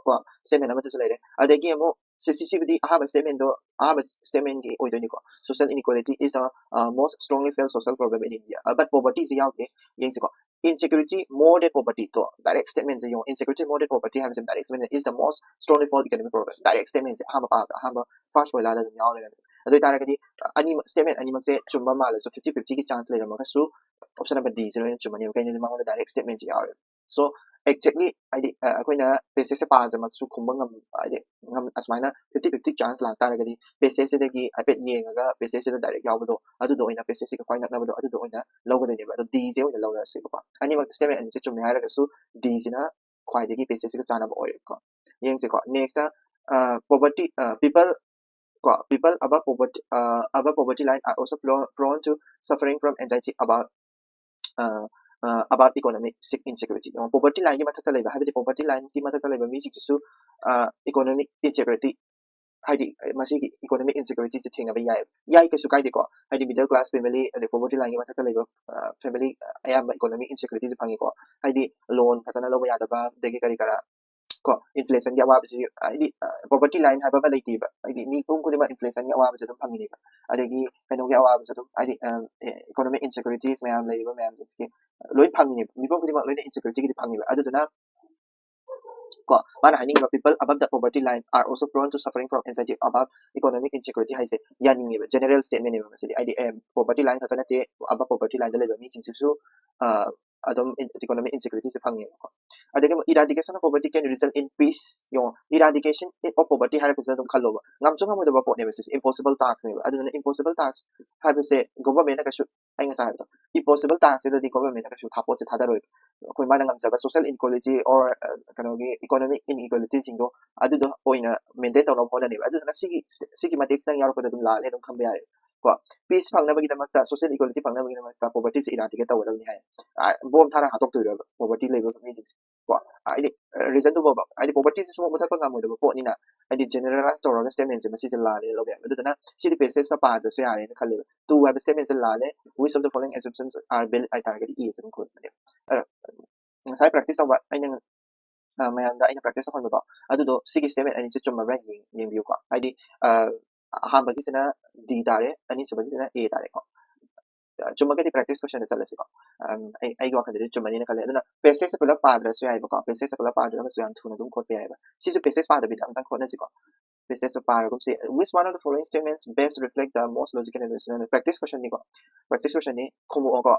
ꯀꯣ, ꯁ꯭ꯇꯦꯠꯃꯦꯟ ꯑꯃꯗꯁꯨ ꯂꯩꯔꯦ꯫ ꯑꯗꯒꯤ ꯑꯃꯨꯛ ꯁꯤ, ꯁꯤ, ꯁꯤꯕꯨꯗꯤ ꯑꯍꯥꯟꯕ ꯁ꯭ꯇꯦꯠꯃꯦꯟꯗꯣ, ꯑꯍꯥꯟꯕ ꯁ꯭ꯇꯦꯠꯃꯦꯟꯒꯤ ꯑꯣꯏꯗꯣꯏꯅꯤꯀꯣ꯫ Social inequality is the, uh, most strongly felt social problem in India. Uh, but poverty ꯁꯤ ꯌꯥꯎꯗꯦ꯫ ꯌꯦꯡꯁꯤꯀꯣ꯫ Insecurity more than poverty ꯗꯣ, ꯗꯥꯏꯔꯦꯛ ꯁ꯭ꯇꯦꯠꯃꯦꯟꯁꯦ ꯌꯦꯡꯉꯣ꯫ Insecurity more than poverty ꯍꯥꯏꯕꯁꯦ direct statement is the most strongly felt economic problem. Direct ꯁ꯭ꯇꯦꯠꯃꯦꯟꯁꯦ ꯑꯍꯥꯟꯕ ꯄꯥꯕꯗ, ꯑꯍꯥꯟꯕ ꯐꯥꯔꯁ ꯄꯣꯏꯂꯥꯗ ꯑꯗꯨꯝ ꯌꯥꯎ ꯂꯩꯔꯝꯃꯦ꯫ ꯑꯗꯨ ꯑꯣꯏ ꯇꯥꯔꯒꯗꯤ, ꯑ, ꯑꯅꯤꯃꯛ, ꯁ꯭ꯇꯦꯠꯃꯦꯟ ꯑꯅꯤꯃꯛꯁꯦ ꯆꯨꯝꯕ ꯃꯥꯜꯂꯁꯨ, ꯐꯤꯐꯇꯤ ꯐꯤꯐꯇꯤꯒꯤ ꯆꯥꯟꯁ ꯂꯩꯔꯝꯃꯒꯁꯨ, ꯑꯣꯞꯁꯟ ꯅꯝꯕꯔ ꯗꯤꯁꯦ ꯂꯣꯏꯅ ꯆꯨꯝꯃꯅꯦꯕ꯫ ꯀꯩꯅꯣꯗꯤ ꯃꯉꯣꯟꯗ ꯗꯥꯏꯔꯦꯛ ꯁ꯭ꯇꯦꯠꯃꯦꯟꯁꯦ ꯌꯥꯎꯔꯦꯕ꯫ So, exactly, ꯍꯥꯏꯗꯤ, ꯑ, ꯑꯩꯈꯣꯏꯅ ꯄꯦꯁꯦꯖꯁꯦ ꯄꯥꯗ꯭ꯔꯃꯛꯁꯨ ꯈꯨꯝꯕ ꯉꯝ-, ꯍꯥꯏꯗꯤ, ꯉꯝ-, ꯑꯁꯨꯃꯥꯏꯅ ꯐꯤꯐꯇꯤ ꯐꯤꯐꯇꯤ ꯆꯥꯟꯁ ꯂꯥꯛꯇꯥꯔꯒꯗꯤ, ꯄꯦꯁꯦꯖꯁꯤꯗꯒꯤ ꯍꯥꯏꯐꯦꯠ ꯌꯦꯡꯉꯒ, ꯄꯦꯁꯦꯖꯁꯤꯗ ꯗꯥꯏꯔꯦꯛ ꯌꯥꯎꯕꯗꯣ, ꯑꯗꯨꯗꯣ ꯑꯣꯏꯅ, ꯄꯦꯁꯦꯖꯁꯤꯒ ꯈ꯭ꯋꯥꯏ ꯅꯛꯅꯕꯗꯣ, ꯑꯗꯨꯗꯣ ꯑꯣꯏꯅ ꯂꯧꯒꯗꯣꯏꯅꯦꯕ꯫ ꯑꯗꯣ ꯗꯤꯁꯦ ꯑꯣꯏꯅ ꯂꯧꯔꯁꯦꯕꯀꯣ꯫ ꯑꯅꯤꯃꯛ, ꯁ꯭ꯇꯦꯠꯃꯦꯟ ꯑꯅꯤꯁꯦ ꯆꯨꯝꯃꯦ ꯍꯥꯏꯔꯒꯁꯨ, ꯗꯤꯁꯤꯅ ꯈ꯭ꯋꯥꯏꯗꯒꯤ ꯄꯦꯁꯦꯖꯁꯤꯒ ꯆꯥꯟꯅꯕ ꯑꯣꯏꯔꯦꯀꯣ꯫ ꯌꯦꯡꯁꯤꯀꯣ꯫ Next, ꯑ, poverty, ꯑ, people, ꯀꯣ, people above poverty, ꯑ, above poverty line are also pro-, prone to suffering from anxiety about, ꯑ, ꯑ, about economic insecurity. ꯌꯦꯡꯉꯣ, ꯄꯣꯚꯔꯇꯤ ꯂꯥꯏꯟꯒꯤ ꯃꯊꯛꯇ ꯂꯩꯕ, ꯍꯥꯏꯕꯗꯤ ꯄꯣꯚꯔꯇꯤ ꯂꯥꯏꯟꯒꯤ ꯃꯊꯛꯇ ꯂꯩꯕ ꯃꯤꯁꯤꯡꯁꯤꯁꯨ, ꯑ, ꯏꯀꯣꯅꯣꯃꯤꯛ ꯏꯟꯁꯦꯀ꯭ꯌꯨꯔꯤꯇꯤ, ꯍꯥꯏꯗꯤ ꯃꯁꯤꯒꯤ ꯏꯀꯣꯅꯣꯃꯤꯛ ꯏꯟꯁꯦꯀ꯭ꯌꯨꯔꯤꯇꯤꯁꯦ ꯊꯦꯡꯅꯕ ꯌꯥꯏ꯫ ꯌꯥꯏ, ꯀꯩꯁꯨ ꯀꯥꯏꯗꯦꯀꯣ꯫ ꯍꯥꯏꯗꯤ ꯃꯤꯗꯜ ꯀ꯭ꯂꯥꯁ ꯐꯦꯃꯤꯂꯤ, ꯑꯗꯩ ꯄꯣꯚꯔꯇꯤ ꯂꯥꯏꯟꯒꯤ ꯃꯊꯛꯇ ꯂꯩꯕ, ꯑ, ꯐꯦꯃꯤꯂꯤ, ꯑ, ꯑꯌꯥꯝꯕ ꯏꯀꯣꯅꯣꯃꯤꯛ ꯏꯟꯁꯦꯀ꯭ꯌꯨꯔꯤꯇꯤꯁꯦ ꯐꯪꯉꯤꯀꯣ꯫ ꯍꯥꯏꯗꯤ ꯂꯣꯟ ꯐꯖꯅ ꯂꯧꯕ ꯌꯥꯗꯕ, ꯑꯗꯒꯤ ꯀꯔꯤ ꯀꯔꯥ, ꯀꯣ, ꯏꯟꯐ꯭ꯂꯦꯁꯟꯒꯤ ꯑꯋꯥꯕꯁꯤ, ꯍꯥꯏꯗꯤ, ꯑ, ꯄꯣꯚꯔꯇꯤ ꯂꯥꯏꯟ ꯍꯥꯏꯕ ꯑꯃ ꯂꯩꯇꯦꯕ꯫ ꯍꯥꯏꯗꯤ ꯃꯤꯄꯨꯝ ꯈꯨꯗꯤꯡꯃꯛ ꯏꯟꯐ꯭ꯂꯦꯁꯟꯒꯤ ꯑꯋꯥꯕꯁꯤ ꯑꯗꯨꯝ ꯐꯪꯉꯤꯅꯦꯕ꯫ ꯑꯗꯒꯤ ꯀꯩꯅꯣꯒꯤ ꯑꯋꯥꯕꯁꯤ ꯑꯗꯨꯝ, ꯍꯥꯏꯗꯤ, ꯑ, ꯑꯦ, ꯏꯀꯣꯅꯣꯃꯤꯛ ꯏꯟꯁꯦꯀ꯭ꯌꯨꯔꯤꯇꯤꯁ ꯃꯌꯥꯝ ꯂꯩꯔꯤꯕ ꯃꯌꯥꯝꯁꯤꯡꯁꯤꯒꯤ ꯂꯣꯏ ꯐꯪꯉꯤꯅꯦꯕ꯫ ꯃꯤꯄꯨꯝ ꯈꯨꯗꯤꯡꯃꯛ ꯂꯣꯏꯅ ꯏꯟꯁꯦꯀ꯭ꯌꯨꯔꯤꯇꯤꯒꯤꯗꯤ ꯐꯪꯉꯤꯕ꯫ ꯑꯗꯨꯗꯨꯅ ꯀꯣ, ꯃꯥꯅ ꯍꯥꯏꯅꯤꯡꯉꯤꯕ, "People above the poverty line are also prone to suffering from anxiety about economic insecurity" ꯍꯥꯏꯁꯦ ꯌꯥꯅꯤꯡꯉꯦꯕ, ꯖꯦꯅꯔꯦꯜ ꯁ꯭ꯇꯦꯠꯃꯦꯟꯅꯦꯕ ꯃꯁꯤꯗꯤ꯫ ꯍꯥꯏꯗꯤ, ꯑꯦ, ꯄꯣꯚꯔꯇꯤ ꯂꯥꯏꯟ ꯈꯛꯇ ꯅꯠꯇꯦ, ꯑꯕꯞ ꯄꯣꯚꯔꯇꯤ ꯂꯥꯏꯟꯗ ꯂꯩꯕ ꯃꯤꯁꯤꯡꯁꯤꯁꯨ ꯑ, ꯑꯗꯨꯝ ꯏꯟ-, ꯏꯀꯣꯅꯣꯃꯤꯛ ꯏꯟꯁꯦꯀ꯭ꯌꯨꯔꯤꯇꯤꯁꯦ ꯐꯪꯉꯦꯕꯀꯣ꯫ ꯑꯗꯒꯤ ꯑꯃꯨꯛ, "Eradication of poverty can result in peace." ꯌꯦꯡꯉꯣ, ꯏꯔꯥꯗꯤꯀꯦꯁꯟ ꯑꯣꯐ ꯄꯣꯚꯔꯇꯤ ꯍꯥꯏꯔꯛꯄꯁꯤꯗ ꯑꯗꯨꯝ ꯈꯜꯂꯣꯕ, ꯉꯝꯁꯨ ꯉꯝꯃꯣꯏꯗꯕ ꯄꯣꯠꯅꯦꯕ ꯁꯤꯁꯦ, ꯏꯝꯄꯣꯁꯤꯕꯜ ꯇꯥꯛꯁꯅꯦꯕ꯫ ꯑꯗꯨꯗꯨꯅ ꯏꯝꯄꯣꯁꯤꯕꯜ ꯇꯥꯛꯁ ꯍꯥꯏꯕꯁꯦ ꯒꯣꯚꯔꯟꯃꯦꯟꯠꯅ ꯀꯩꯁꯨ, ꯑꯩ ꯉꯁꯥꯏ ꯍꯥꯏꯕꯗꯣ, ꯏꯝꯄꯣꯁꯤꯕꯜ ꯇꯥꯛꯁꯁꯤꯗꯗꯤ ꯒꯣꯚꯔꯟꯃꯦꯟꯠꯅ ꯀꯩꯁꯨ ꯊꯥꯄꯣꯠꯁꯦ ꯊꯥꯗꯔꯣꯏꯕ꯫ ꯑꯩꯈꯣꯏ ꯃꯥꯅ ꯉꯝꯖꯕ ꯁꯣꯁꯤꯌꯦꯜ ꯏꯟꯏꯀ꯭ꯋꯦꯂꯤꯇꯤ ꯑꯣꯔ, ꯑ, ꯀꯩꯅꯣꯒꯤ ꯏꯀꯣꯅꯣꯃꯤꯛ ꯏꯟꯏꯀ꯭ꯋꯦꯂꯤꯇꯤꯁꯤꯡꯗꯣ ꯑꯗꯨꯗꯣ ꯑꯣꯏꯅ ꯃꯦꯟꯇꯦꯟ ꯇꯧꯅꯕ ꯍꯣꯠꯅꯅꯦꯕ꯫ ꯑꯗꯨꯗꯨꯅ ꯁꯤꯒꯤ, ꯁꯤꯒꯤ ꯃꯇꯦꯛꯁꯤꯗꯪ ꯌꯥꯎꯔꯛꯄꯗ ꯑꯗꯨꯝ ꯂꯥꯜꯂꯦ ꯑꯗꯨꯝ ꯈꯟꯕ ꯌꯥꯔꯦ꯫ ꯀꯣ, ꯄꯤꯁ ꯐꯪꯅꯕꯒꯤꯗꯃꯛꯇ, ꯁꯣꯁꯤꯌꯦꯜ ꯏꯀ꯭ꯋꯦꯂꯤꯇꯤ ꯐꯪꯅꯕꯒꯤꯗꯃꯛꯇ ꯄꯣꯚꯔꯇꯤꯁꯦ ꯏꯔꯥꯗꯤꯀꯦꯠ ꯇꯧꯒꯗꯕꯅꯤ ꯍꯥꯏ꯫ ꯑ, ꯕꯣꯝ ꯊꯥꯔ ꯍꯥꯠꯇꯣꯛꯇꯣꯏꯔꯕ ꯄꯣꯚꯔꯇꯤ ꯂꯩꯕ ꯃꯤꯁꯤꯡꯁꯦ? ꯀꯣ, ꯍꯥꯏꯗꯤ, ꯑ, ꯔꯤꯖꯟ ꯇꯨ ꯐꯥꯎꯕ, ꯍꯥꯏꯗꯤ, ꯄꯣꯚꯔꯇꯤꯁꯦ ꯁꯨꯡꯃꯨꯠ ꯃꯨꯊꯠꯄ ꯉꯝꯃꯣꯏꯗꯕ ꯄꯣꯠꯅꯤꯅ, ꯍꯥꯏꯗꯤ, ꯖꯦꯅꯔꯦꯂꯥꯏꯁ ꯇꯧꯔꯒ ꯁ꯭ꯇꯦꯠꯃꯦꯟꯠꯁꯦ ꯃꯁꯤꯁꯦ ꯂꯥꯜꯂꯦꯅ ꯂꯧꯕ ꯌꯥꯏ꯫ ꯑꯗꯨꯗꯨꯅ ꯁꯤꯗꯤ ꯄꯦꯁꯦꯖꯇ ꯄꯥꯗ꯭ꯔꯁꯨ ꯌꯥꯔꯦꯅ ꯈꯜꯂꯦꯕ꯫ ꯇꯨ ꯍꯥꯏꯕ ꯁ꯭ꯇꯦꯠꯃꯦꯟꯠꯁꯦ ꯂꯥꯜꯂꯦ, "Which of the following assumptions are valid" ꯍꯥꯏꯇꯥꯔꯒꯗꯤ ꯑꯦꯁꯦ ꯑꯗꯨꯝ ꯈꯨꯝꯕꯅꯦꯕ꯫ ꯑꯗꯣ, ꯉꯁꯥꯏ ꯄ꯭ꯔꯦꯛꯇꯤꯁ ꯇꯧꯕ ꯑꯩꯅ, ꯑ, ꯃꯌꯥꯝꯗ ꯑꯩꯅ ꯄ꯭ꯔꯦꯛꯇꯤꯁ ꯇꯧꯍꯟꯕꯗꯣ, ꯑꯗꯨꯗꯣ ꯁꯤꯒꯤ ꯁ꯭ꯇꯦꯠꯃꯦꯟꯠ ꯑꯅꯤꯁꯦ ꯆꯨꯝꯃꯕ꯭ꯔꯥ ꯌꯦꯡ-, ꯌꯦꯡꯕꯤꯌꯨꯀꯣ꯫ ꯍꯥꯏꯗꯤ, ꯑ, ꯑꯍꯥꯟꯕꯒꯤꯁꯤꯅ ꯗꯤ ꯇꯥꯔꯦ, ꯑꯅꯤꯁꯨꯕꯒꯤꯁꯤꯅ ꯑꯦ ꯇꯥꯔꯦꯀꯣ꯫ ꯑ, ꯆꯨꯝꯃꯒꯗꯤ ꯄ꯭ꯔꯦꯛꯇꯤꯁ ꯀꯣꯏꯁꯟꯗ ꯆꯠꯂꯁꯤꯀꯣ꯫ ꯑꯝ, ꯑꯩ, ꯑꯩꯒꯤ ꯋꯥꯈꯜꯗꯗꯤ ꯆꯨꯝꯃꯅꯤꯅ ꯈꯜꯂꯦ꯫ ꯑꯗꯨꯅ ꯄꯦꯁꯦꯖꯁꯦ ꯄꯨꯂꯞ ꯄꯥꯗ꯭ꯔꯁꯨ ꯌꯥꯏꯕꯀꯣ꯫ ꯄꯦꯁꯦꯖꯁꯦ ꯄꯨꯂꯞ ꯄꯥꯗ꯭ꯔꯒꯁꯨ ꯌꯥꯝ ꯊꯨꯅ ꯑꯗꯨꯝ ꯈꯣꯠꯄ ꯌꯥꯏꯕ꯫ ꯁꯤꯁꯨ ꯄꯦꯁꯦꯖ ꯄꯥꯗꯕꯤꯗ ꯑꯝꯇꯪ ꯈꯣꯠꯅꯁꯤꯀꯣ꯫ ꯄꯦꯁꯦꯖꯁꯦ ꯄꯥꯔꯒꯨꯝꯁꯤ꯫ "Which one of the following statements best reflect the most logical and rational?" Practice ꯀꯣꯏꯁꯟꯅꯤꯀꯣ꯫ ꯄ꯭ꯔꯦꯛꯇꯤꯁ ꯀꯣꯏꯁꯟꯅꯤ, ꯈꯨꯝꯃꯛꯑꯣꯀꯣ꯫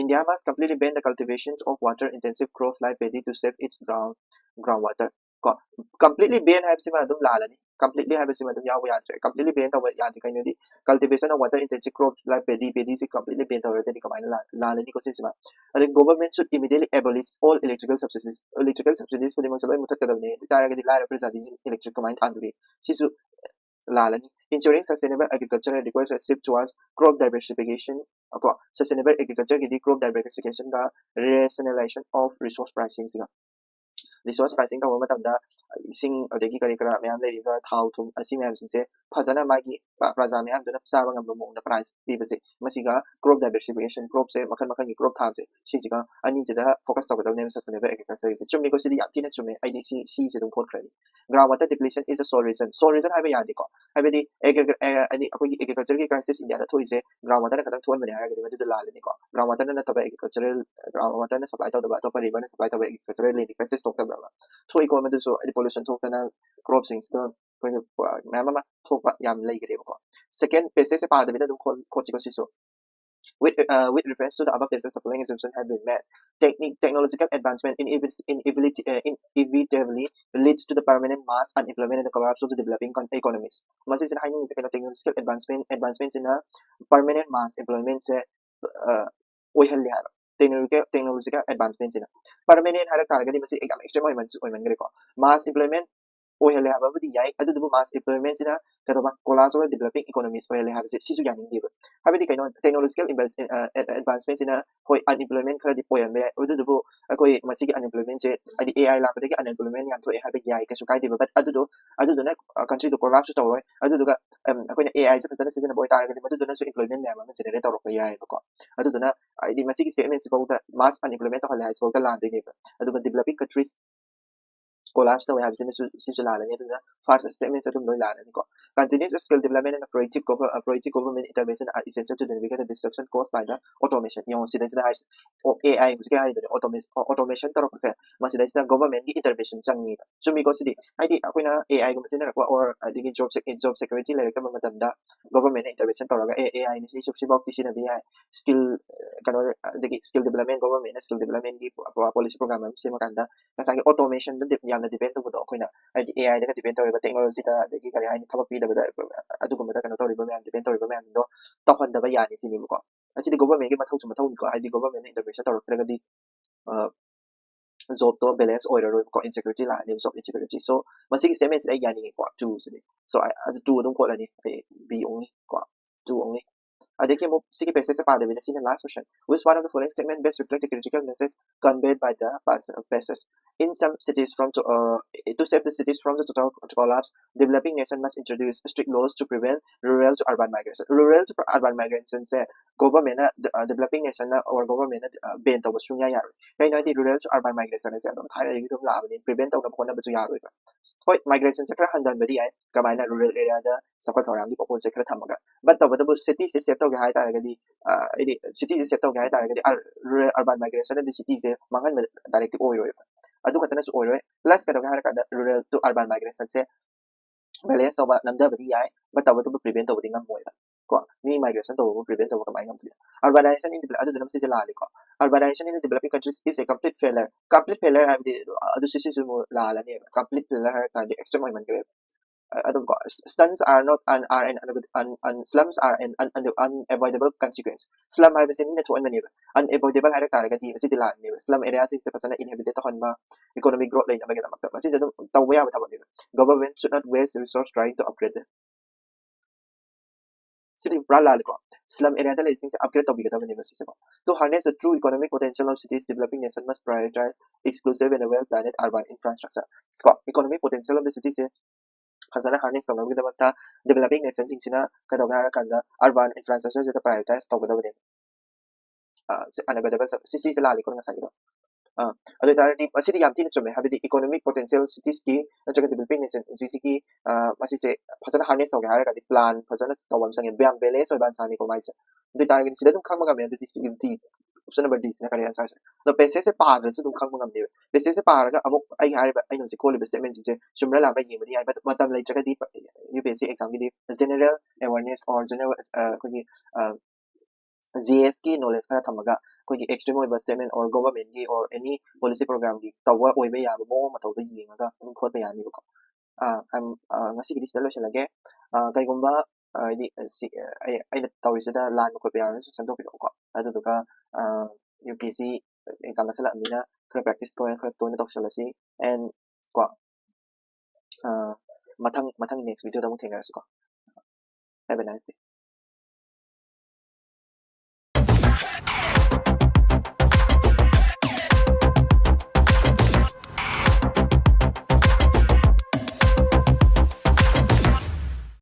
"India must completely ban the cultivations of water intensive crop like paddy to save its ground, ground water." ꯀꯣ, completely ꯕꯦꯟ ꯍꯥꯏꯕꯁꯤꯃ ꯑꯗꯨꯝ ꯂꯥꯜꯂꯅꯤ꯫ Completely ꯍꯥꯏꯕꯁꯤꯃ ꯑꯗꯨꯝ ꯌꯥꯎꯕ ꯌꯥꯗ꯭ꯔꯦ꯫ Completely ꯕꯦꯟ ꯇꯧꯕ ꯌꯥꯗꯦ꯫ ꯀꯩꯅꯣꯗꯤ, cultivation of water intensive crop like paddy, ꯄꯦꯗꯤꯁꯤ ꯀꯝꯄ꯭ꯂꯤꯠꯂꯤ ꯕꯦꯟ ꯇꯧꯔꯒꯗꯤ ꯀꯃꯥꯏꯅ ꯂꯥꯜ-, ꯂꯥꯜꯂꯅꯤꯀꯣ ꯁꯤꯁꯤꯃ꯫ ꯑꯗꯩ, "Government should immediately abolish all electrical subsidies." Electrical subsidies ꯈꯨꯗꯤꯡꯃꯛꯁꯦ ꯂꯣꯏ ꯃꯨꯊꯠꯀꯗꯕꯅꯦ꯫ ꯑꯗꯨ ꯇꯥꯔꯒꯗꯤ ꯂꯥꯏꯔꯕ ꯄ꯭ꯔꯖꯥꯗꯤ ꯏꯂꯦꯛꯇ꯭ꯔꯤꯛ ꯀꯃꯥꯏꯅ ꯊꯥꯟꯗꯣꯔꯤ? ꯁꯤꯁꯨ ꯂꯥꯜꯂꯅꯤ꯫ "Ensuring sustainable agriculture requires a shift towards crop diversification." ꯀꯣ, sustainable agricultureꯒꯤꯗꯤ crop diversificationꯒ rationalization of resource pricingꯁꯤꯒ꯫ ꯔꯤꯁꯣꯔꯁ ꯄ꯭ꯔꯥꯏꯁꯤꯡ ꯇꯧꯕ ꯃꯇꯝꯗ ꯏꯁꯤꯡ, ꯑꯗꯒꯤ ꯀꯔꯤ ꯀꯔꯥ ꯃꯌꯥꯝ ꯂꯩꯔꯤꯕ, ꯊꯥꯎ ꯊꯨꯝ, ꯑꯁꯤ ꯃꯌꯥꯝꯁꯤꯡꯁꯦ ꯐꯖꯅ ꯃꯥꯒꯤ ꯄ꯭ꯔꯖꯥ ꯃꯌꯥꯝꯗꯨꯅ ꯆꯥꯕ ꯉꯝꯕ ꯃꯑꯣꯡꯗ prize ꯄꯤꯕꯁꯦ, ꯃꯁꯤꯒ crop diversification, cropꯁꯦ ꯃꯈꯜ ꯃꯈꯜꯒꯤ crop ꯊꯥꯕꯁꯦ, ꯁꯤꯁꯤꯒ ꯑꯅꯤꯁꯤꯗ focus ꯇꯧꯒꯗꯕꯅꯦꯕ sustainable agricultureꯒꯤꯁꯦ꯫ ꯆꯨꯝꯃꯤꯀꯣ? ꯁꯤꯗꯤ ꯌꯥꯝ ꯊꯤꯅ ꯆꯨꯝꯃꯦ꯫ ꯑꯩꯗꯤ ꯁꯤ ꯁꯤꯁꯦ ꯑꯗꯨꯝ ꯈꯣꯠꯈ꯭ꯔꯅꯤ꯫ Ground water depletion is a sole reason, sole reason ꯍꯥꯏꯕ ꯌꯥꯗꯦꯀꯣ꯫ ꯍꯥꯏꯕꯗꯤ ꯍꯥꯏꯗꯤ ꯑꯩꯈꯣꯏꯒꯤ agricultureꯒꯤ crisis Indiaꯗ ꯊꯣꯛꯏꯁꯦ ground waterꯅ ꯈꯛꯇꯪ ꯊꯣꯛꯍꯟꯕꯅꯦ ꯍꯥꯏꯔꯒꯗꯤ ꯃꯗꯨꯗꯣ ꯂꯥꯜꯂꯅꯤꯀꯣ꯫ Ground waterꯅ ꯅꯠꯇꯕ agricultural, ground waterꯅ supply ꯇꯧꯗꯕ ꯑꯇꯣꯞꯄ riverꯅ supply ꯇꯧꯕ agricultural landꯗꯤ crisis ꯊꯣꯛꯇꯕ꯭ꯔꯕ? ꯊꯣꯛꯏꯀꯣ꯫ ꯃꯗꯨꯁꯨ ꯍꯥꯏꯗꯤ pollution ꯊꯣꯛꯇꯅ cropꯁꯤꯡꯁꯤꯗ ꯑꯩꯈꯣꯏꯒꯤ ꯃꯌꯥꯝ ꯑꯃ ꯊꯣꯛꯄ ꯌꯥꯝ ꯂꯩꯈ꯭ꯔꯦꯕꯀꯣ꯫ Second passageꯁꯦ ꯄꯥꯗꯕꯤꯗ ꯑꯗꯨꯝ ꯈꯣꯠ- ꯈꯣꯠꯁꯤꯀꯣ ꯁꯤꯁꯨ꯫ With, uh, with reference to the above passage, the following assumption have been made. Techni- technological advancement inevit- inevitably leads to the permanent mass unemployment and the collapse of the developing economies. ꯃꯁꯤꯁꯤꯅ ꯍꯥꯏꯅꯤꯡꯉꯤꯁꯦ ꯀꯩꯅꯣ? Technological advancement, advancementꯁꯤꯅ permanent mass employmentꯁꯦ ꯑꯣꯏꯍꯜꯂꯦ ꯍꯥꯏꯕ꯫ Technological advancementꯁꯤꯅ permanent ꯍꯥꯏꯔꯛ ꯇꯥꯔꯒꯗꯤ ꯃꯁꯤ ꯌꯥꯝ extreme ꯑꯣꯏꯃꯟꯁꯨ ꯑꯣꯏꯃꯟꯈ꯭ꯔꯦꯀꯣ꯫ Mass employment ꯑꯣꯏꯍꯜꯂꯦ ꯍꯥꯏꯕꯕꯨꯗꯤ ꯌꯥꯏ, ꯑꯗꯨꯗꯨꯕꯨ mass employmentꯁꯤꯅ ꯀꯩꯗꯧꯕ? Collapse of developing economies ꯑꯣꯏꯍꯜꯂꯦ ꯍꯥꯏꯕꯁꯦ ꯁꯤꯁꯨ ꯌꯥꯅꯤꯡꯗꯦꯕ꯫ ꯍꯥꯏꯕꯗꯤ ꯀꯩꯅꯣ? Technological advancementꯁꯤꯅ ꯍꯣꯏ unemployment ꯈꯔꯗꯤ ꯑꯣꯏꯍꯟꯕ ꯌꯥꯏ, ꯑꯗꯨꯗꯨꯕꯨ ꯑꯩꯈꯣꯏ ꯃꯁꯤꯒꯤ unemploymentꯁꯦ ꯍꯥꯏꯗꯤ AI ꯂꯥꯛꯄꯗꯒꯤ unemployment ꯌꯥꯝ ꯊꯣꯛꯑꯦ ꯍꯥꯏꯕ ꯌꯥꯏ, ꯀꯩꯁꯨ ꯀꯥꯏꯗꯦꯕ꯫ But ꯑꯗꯨꯗꯣ ꯑꯗꯨꯗꯨꯅ countryꯗꯣ collapseꯁꯨ ꯇꯧꯔꯣꯏ꯫ ꯑꯗꯨꯗꯨꯒ ꯑꯩꯈꯣꯏꯅ AIꯁꯦ ꯐꯖꯅ ꯁꯤꯖꯤꯟꯅꯕ ꯑꯣꯏꯇꯥꯔꯒꯗꯤ ꯃꯗꯨꯗꯨꯅꯁꯨ employment ꯃꯌꯥꯝ ꯑꯃ generate ꯇꯧꯔꯛꯄ ꯌꯥꯏꯑꯕꯀꯣ꯫ ꯑꯗꯨꯗꯨꯅ ꯍꯥꯏꯗꯤ ꯃꯁꯤꯒꯤ statementꯁꯤꯐꯥꯎꯗ mass unemployment ꯇꯧꯍꯜꯂꯦ ꯍꯥꯏꯁꯤꯐꯥꯎꯗ ꯂꯥꯟꯗꯣꯏꯅꯦꯕ꯫ ꯑꯗꯨꯒ developing countries collapse ꯇꯧꯋꯦ ꯍꯥꯏꯕꯁꯤꯃꯁꯨ ꯁꯤꯁꯨ ꯂꯥꯜꯂꯅꯤ꯫ ꯑꯗꯨꯅ first statementꯁꯦ ꯑꯗꯨꯝ ꯂꯣꯏ ꯂꯥꯜꯂꯅꯤꯀꯣ꯫ Continuous skill development and proactive government intervention are essential to navigate the disruption caused by the automation. ꯌꯦꯡꯉꯣ ꯁꯤꯗꯩꯁꯤꯗ ꯍꯥꯏꯔꯤꯁꯦ ꯑꯣ AI ꯍꯧꯖꯤꯛꯀꯤ ꯍꯥꯏꯔꯤꯗꯨꯅꯦ, automation ꯇꯧꯔꯛꯄꯁꯦ ꯃꯁꯤꯗꯩꯁꯤꯗ governmentꯀꯤ intervention ꯆꯪꯉꯦꯕ꯫ ꯆꯨꯝꯃꯤꯀꯣ ꯁꯤꯗꯤ? ꯍꯥꯏꯗꯤ ꯑꯩꯈꯣꯏꯅ AIꯒꯨꯝꯕ ꯁꯤꯖꯤꯟꯅꯔꯛꯄ or ꯑꯗꯒꯤ job job security ꯂꯩꯔꯛꯇꯕ ꯃꯇꯝꯗ governmentꯅ intervention ꯇꯧꯔꯒ ꯑꯦ AIꯅ ꯁꯤ ꯁꯤꯐꯥꯎꯗꯤ ꯁꯤꯖꯤꯟꯅꯕ ꯌꯥꯏ, skill ꯀꯩꯅꯣ ꯑꯗꯒꯤ skill development, governmentꯅ skill developmentꯀꯤ policy program ꯑꯃ ꯁꯦꯝꯃꯀꯥꯟꯗ ꯉꯁꯥꯏꯒꯤ automationꯗ ꯌꯥꯝꯅ depend ꯇꯧꯕꯗꯣ ꯑꯩꯈꯣꯏꯅ ꯍꯥꯏꯗꯤ AIꯗꯒ depend ꯇꯧꯔꯤꯕ technologyꯗ ꯑꯗꯒꯤ ꯀꯔꯤ ꯍꯥꯏꯅꯤ ꯊꯕꯛ ꯄꯤꯗꯕꯗ ꯑꯗꯨꯒꯨꯝꯕꯗ ꯀꯩꯅꯣ ꯇꯧꯔꯤꯕ ꯃꯌꯥꯝ depend ꯇꯧꯔꯤꯕ ꯃꯌꯥꯝꯗꯣ ꯇꯧꯍꯟꯗꯕ ꯌꯥꯅꯤ ꯁꯤꯅꯦꯕꯀꯣ꯫ ꯑꯁꯤꯗꯤ governmentꯀꯤ ꯃꯊꯧꯁꯨ ꯃꯊꯧꯅꯤꯀꯣ꯫ ꯍꯥꯏꯗꯤ governmentꯅ intervention ꯇꯧꯔꯛꯇ꯭ꯔꯒꯗꯤ jobꯇꯣ balance ꯑꯣꯏꯔꯔꯣꯏꯕꯀꯣ, insecurity ꯂꯥꯛꯑꯅꯦꯕ, job insecurity꯫ So ꯃꯁꯤꯒꯤ statementꯁꯤꯗ ꯑꯩ ꯌꯥꯅꯤꯡꯉꯦꯀꯣ, twoꯁꯤꯗꯤ꯫ So ꯑꯗꯨ two ꯑꯗꯨꯝ ꯈꯣꯠꯂꯅꯤ ꯑꯩ, B only ꯀꯣ, two only꯫ ꯑꯗꯒꯤ ꯑꯃꯨꯛ ꯁꯤꯒꯤ passageꯁꯦ ꯄꯥꯗꯕꯤꯗ ꯁꯤꯅ last question: Which one of the following statement best reflect the critical message conveyed by the passage? in some cities from to, uh, to save the cities from the total collapse, developing nation must introduce strict laws to prevent rural to urban migration. Rural to urban migration say government ꯅ, uh, developing nation ꯅ or government ꯅ, uh, ban ꯇꯧꯕ ꯁꯨꯡꯌꯥ ꯌꯥꯔꯣꯏ꯫ ꯀꯩꯅꯣ ꯍꯥꯏꯗꯤ rural to urban migration ꯁꯦ ꯑꯗꯨꯝ ꯊꯥꯏꯅꯗꯒꯤ ꯑꯗꯨꯝ ꯂꯥꯛꯑꯕꯅꯤ, prevent ꯇꯧꯅꯕ ꯍꯣꯠꯅꯕꯁꯨ ꯌꯥꯔꯣꯏꯕ꯫ ꯍꯣꯏ, migration ꯁꯦ ꯈꯔ ꯍꯟꯊꯍꯟꯕꯗꯤ ꯌꯥꯏ꯫ ꯀꯃꯥꯏꯅ? Rural area ꯗ ꯆꯥꯎꯈꯠ ꯊꯧꯔꯥꯡꯒꯤ ꯄꯣꯠꯄꯣꯠꯁꯦ ꯈꯔ ꯊꯝꯃꯒ꯫ But ꯇꯧꯕꯇꯕꯨ city ꯁꯦ save ꯇꯧꯒꯦ ꯍꯥꯏ ꯇꯥꯔꯒꯗꯤ, ꯑ, ꯍꯥꯏꯗꯤ city ꯁꯦ save ꯇꯧꯒꯦ ꯍꯥꯏ ꯇꯥꯔꯒꯗꯤ ur-, rural urban migration ꯅꯗꯤ city ꯁꯦ ꯃꯥꯡꯍꯟꯕ directly ꯑꯣꯏꯔꯣꯏꯕ꯫ ꯑꯗꯨ ꯈꯛꯇꯅꯁꯨ ꯑꯣꯏꯔꯣꯏ꯫ Plus ꯀꯩꯗꯧꯒꯦ ꯍꯥꯏꯔꯀꯥꯟꯗ rural to urban migration say balance ꯇꯧꯕ, ꯅꯝꯊꯕꯗꯤ ꯌꯥꯏ, but ꯇꯧꯕꯇꯕꯨ prevent ꯇꯧꯕꯗꯤ ꯉꯝꯃꯣꯏꯕ꯫ ꯀꯣ, ꯃꯤ migration ꯇꯧꯕꯕꯨ prevent ꯇꯧꯕ ꯀꯃꯥꯏꯅ ꯉꯝꯗꯣꯏꯅꯣ? Urbanization in develop-, ꯑꯗꯨꯗꯨꯅ ꯃꯁꯤꯁꯦ ꯂꯥꯜꯂꯤꯀꯣ꯫ Urbanization in the developing countries is a complete failure꯫ Complete failure ꯍꯥꯏꯕꯗꯤ ꯑꯗꯨ ꯁꯤꯁꯤꯁꯨ ꯑꯃꯨꯛ ꯂꯥꯜꯂꯅꯦꯕ꯫ Complete failure ꯍꯥꯏꯔ ꯇꯥꯔꯗꯤ extreme ꯑꯣꯏꯃꯟꯈ꯭ꯔꯦꯕ꯫ ꯑ-, ꯑꯗꯨꯝ ꯀꯣ, "Slums are not an, are an, an, an, slums are an, an, an unavoidable consequence." Slum ꯍꯥꯏꯕꯁꯦ ꯃꯤꯅ ꯊꯣꯛꯍꯟꯕꯅꯦꯕ꯫ Unavoidable ꯍꯥꯏꯔꯛ ꯇꯥꯔꯒꯗꯤ ꯃꯁꯤꯗꯤ ꯂꯥꯟꯅꯦꯕ꯫ Slum area ꯁꯤꯡꯁꯦ ꯐꯖꯅ inhabit ꯇꯧꯍꯟꯕ, economic growth ꯂꯩꯅꯕꯒꯤꯗꯃꯛꯇ꯫ ꯃꯁꯤꯁꯦ ꯑꯗꯨꯝ ꯇꯧꯕ ꯌꯥꯕ ꯊꯕꯛꯅꯦꯕ꯫ Government should not waste resource trying to upgrade them. ꯁꯤꯗꯤ ꯄꯨꯔꯥ ꯂꯥꯜꯂꯦꯀꯣ꯫ Slum area ꯗ ꯂꯩꯔꯤꯁꯤꯡꯁꯦ upgrade ꯇꯧꯕꯤꯒꯗꯕꯅꯦꯕ ꯁꯤꯁꯦꯀꯣ꯫ To harness the true economic potential of cities, developing nation must prioritize exclusive and well planned urban infrastructure. ꯀꯣ, economic potential of the city ꯁꯦ ꯐꯖꯅ harness ꯇꯧꯅꯕꯒꯤꯗꯃꯛꯇ developing nation ꯁꯤꯡꯁꯤꯅ ꯀꯩꯗꯧꯒꯦ ꯍꯥꯏꯔꯀꯥꯟꯗ urban infrastructure ꯁꯤꯗ prioritize ꯇꯧꯒꯗꯕꯅꯦꯕ꯫ ꯑ, ꯁꯤ unavoidable, ꯁꯤ, ꯁꯤꯁꯦ ꯂꯥꯜꯂꯤꯀꯣ ꯉꯁꯥꯏꯒꯤꯗꯣ꯫ ꯑ, ꯑꯗꯨ ꯑꯣꯏꯇꯥꯔꯗꯤ ꯃꯁꯤꯗꯤ ꯌꯥꯝ ꯊꯤꯅ ꯆꯨꯝꯃꯦ, ꯍꯥꯏꯕꯗꯤ economic potential cities ꯀꯤ ꯅꯠꯇ꯭ꯔꯒ developing nation ꯁꯤꯒꯤ, ꯑ, ꯃꯁꯤꯁꯦ ꯐꯖꯅ harness ꯇꯧꯒꯦ ꯍꯥꯏꯔꯒꯗꯤ plan ꯐꯖꯅ ꯇꯧꯕ ꯑꯃ ꯆꯪꯉꯦ, ꯌꯥꯝ balance ꯑꯣꯏꯕ answer ꯅꯤꯀꯣ ꯃꯥꯏꯁꯦ꯫ ꯑꯗꯨ ꯑꯣꯏꯇꯥꯔꯒꯗꯤ ꯁꯤꯗ ꯑꯗꯨꯝ ꯈꯪꯕ ꯉꯝꯃꯦ, ꯑꯗꯨꯗꯤ ꯁꯤꯒꯤ D, option number D ꯁꯤꯅ correct answer ꯁꯦ꯫ ꯑꯗꯣ passage ꯁꯦ ꯄꯥꯗ꯭ꯔꯁꯨ ꯑꯗꯨꯝ ꯈꯪꯕ ꯉꯝꯅꯦꯕ꯫ Passage ꯁꯦ ꯄꯥꯔꯒ ꯑꯃꯨꯛ ꯑꯩ ꯍꯥꯏꯔꯤꯕ, ꯑꯩꯅ ꯍꯧꯖꯤꯛ ꯈꯣꯜꯂꯤꯕ statement ꯁꯤꯡꯁꯦ ꯆꯨꯝꯕ꯭ꯔꯥ ꯂꯥꯟꯕ꯭ꯔꯥ ꯌꯦꯡꯕꯗꯤ ꯌꯥꯏ, but ꯃꯇꯝ ꯂꯩꯇ꯭ꯔꯒꯗꯤ U P S C exam ꯒꯤꯗꯤ general awareness or general, ꯑ, ꯑꯩꯈꯣꯏꯒꯤ, ꯑ, G S ꯀꯤ knowledge ꯈꯔ ꯊꯝꯃꯒ ꯑꯩꯈꯣꯏꯒꯤ extreme ꯑꯣꯏꯕ statement or government ꯀꯤ or any policy program ꯒꯤ ꯇꯧꯕ ꯑꯣꯏꯕ ꯌꯥꯕ ꯃꯑꯣꯡ ꯃꯇꯧꯗꯣ ꯌꯦꯡꯉꯒ ꯑꯗꯨꯝ ꯈꯣꯠꯄ ꯌꯥꯅꯤꯕꯀꯣ꯫ ꯑ, I'm, ꯑ, ꯉꯁꯤꯒꯤꯗꯤ ꯁꯤꯗ ꯂꯣꯏꯁꯤꯜꯂꯒꯦ꯫ ꯑ, ꯀꯩꯒꯨꯝꯕ, ꯑ, ꯍꯥꯏꯗꯤ, ꯑ, ꯁꯤ, ꯑ, ꯑꯩ, ꯑꯩꯅ ꯇꯧꯔꯤꯁꯤꯗ ꯂꯥꯟꯕ ꯈꯣꯠꯄ ꯌꯥꯎꯔꯒꯁꯨ ꯁꯦꯝꯗꯣꯛꯄꯤꯔꯛꯎꯀꯣ꯫ ꯑꯗꯨꯗꯨꯒ, ꯑ, U P S C exam ꯅꯛꯁꯜꯂꯛꯑꯕꯅꯤꯅ ꯈꯔ practice ꯈꯔ, ꯈꯔ ꯇꯣꯏꯅ ꯇꯧꯁꯜꯂꯁꯤ꯫ And ꯀꯣ, ꯑ, ꯃꯊꯪ, ꯃꯊꯪ next video ꯗ ꯑꯃꯨꯛ ꯊꯦꯡꯅꯔꯁꯤꯀꯣ꯫ Have a nice day.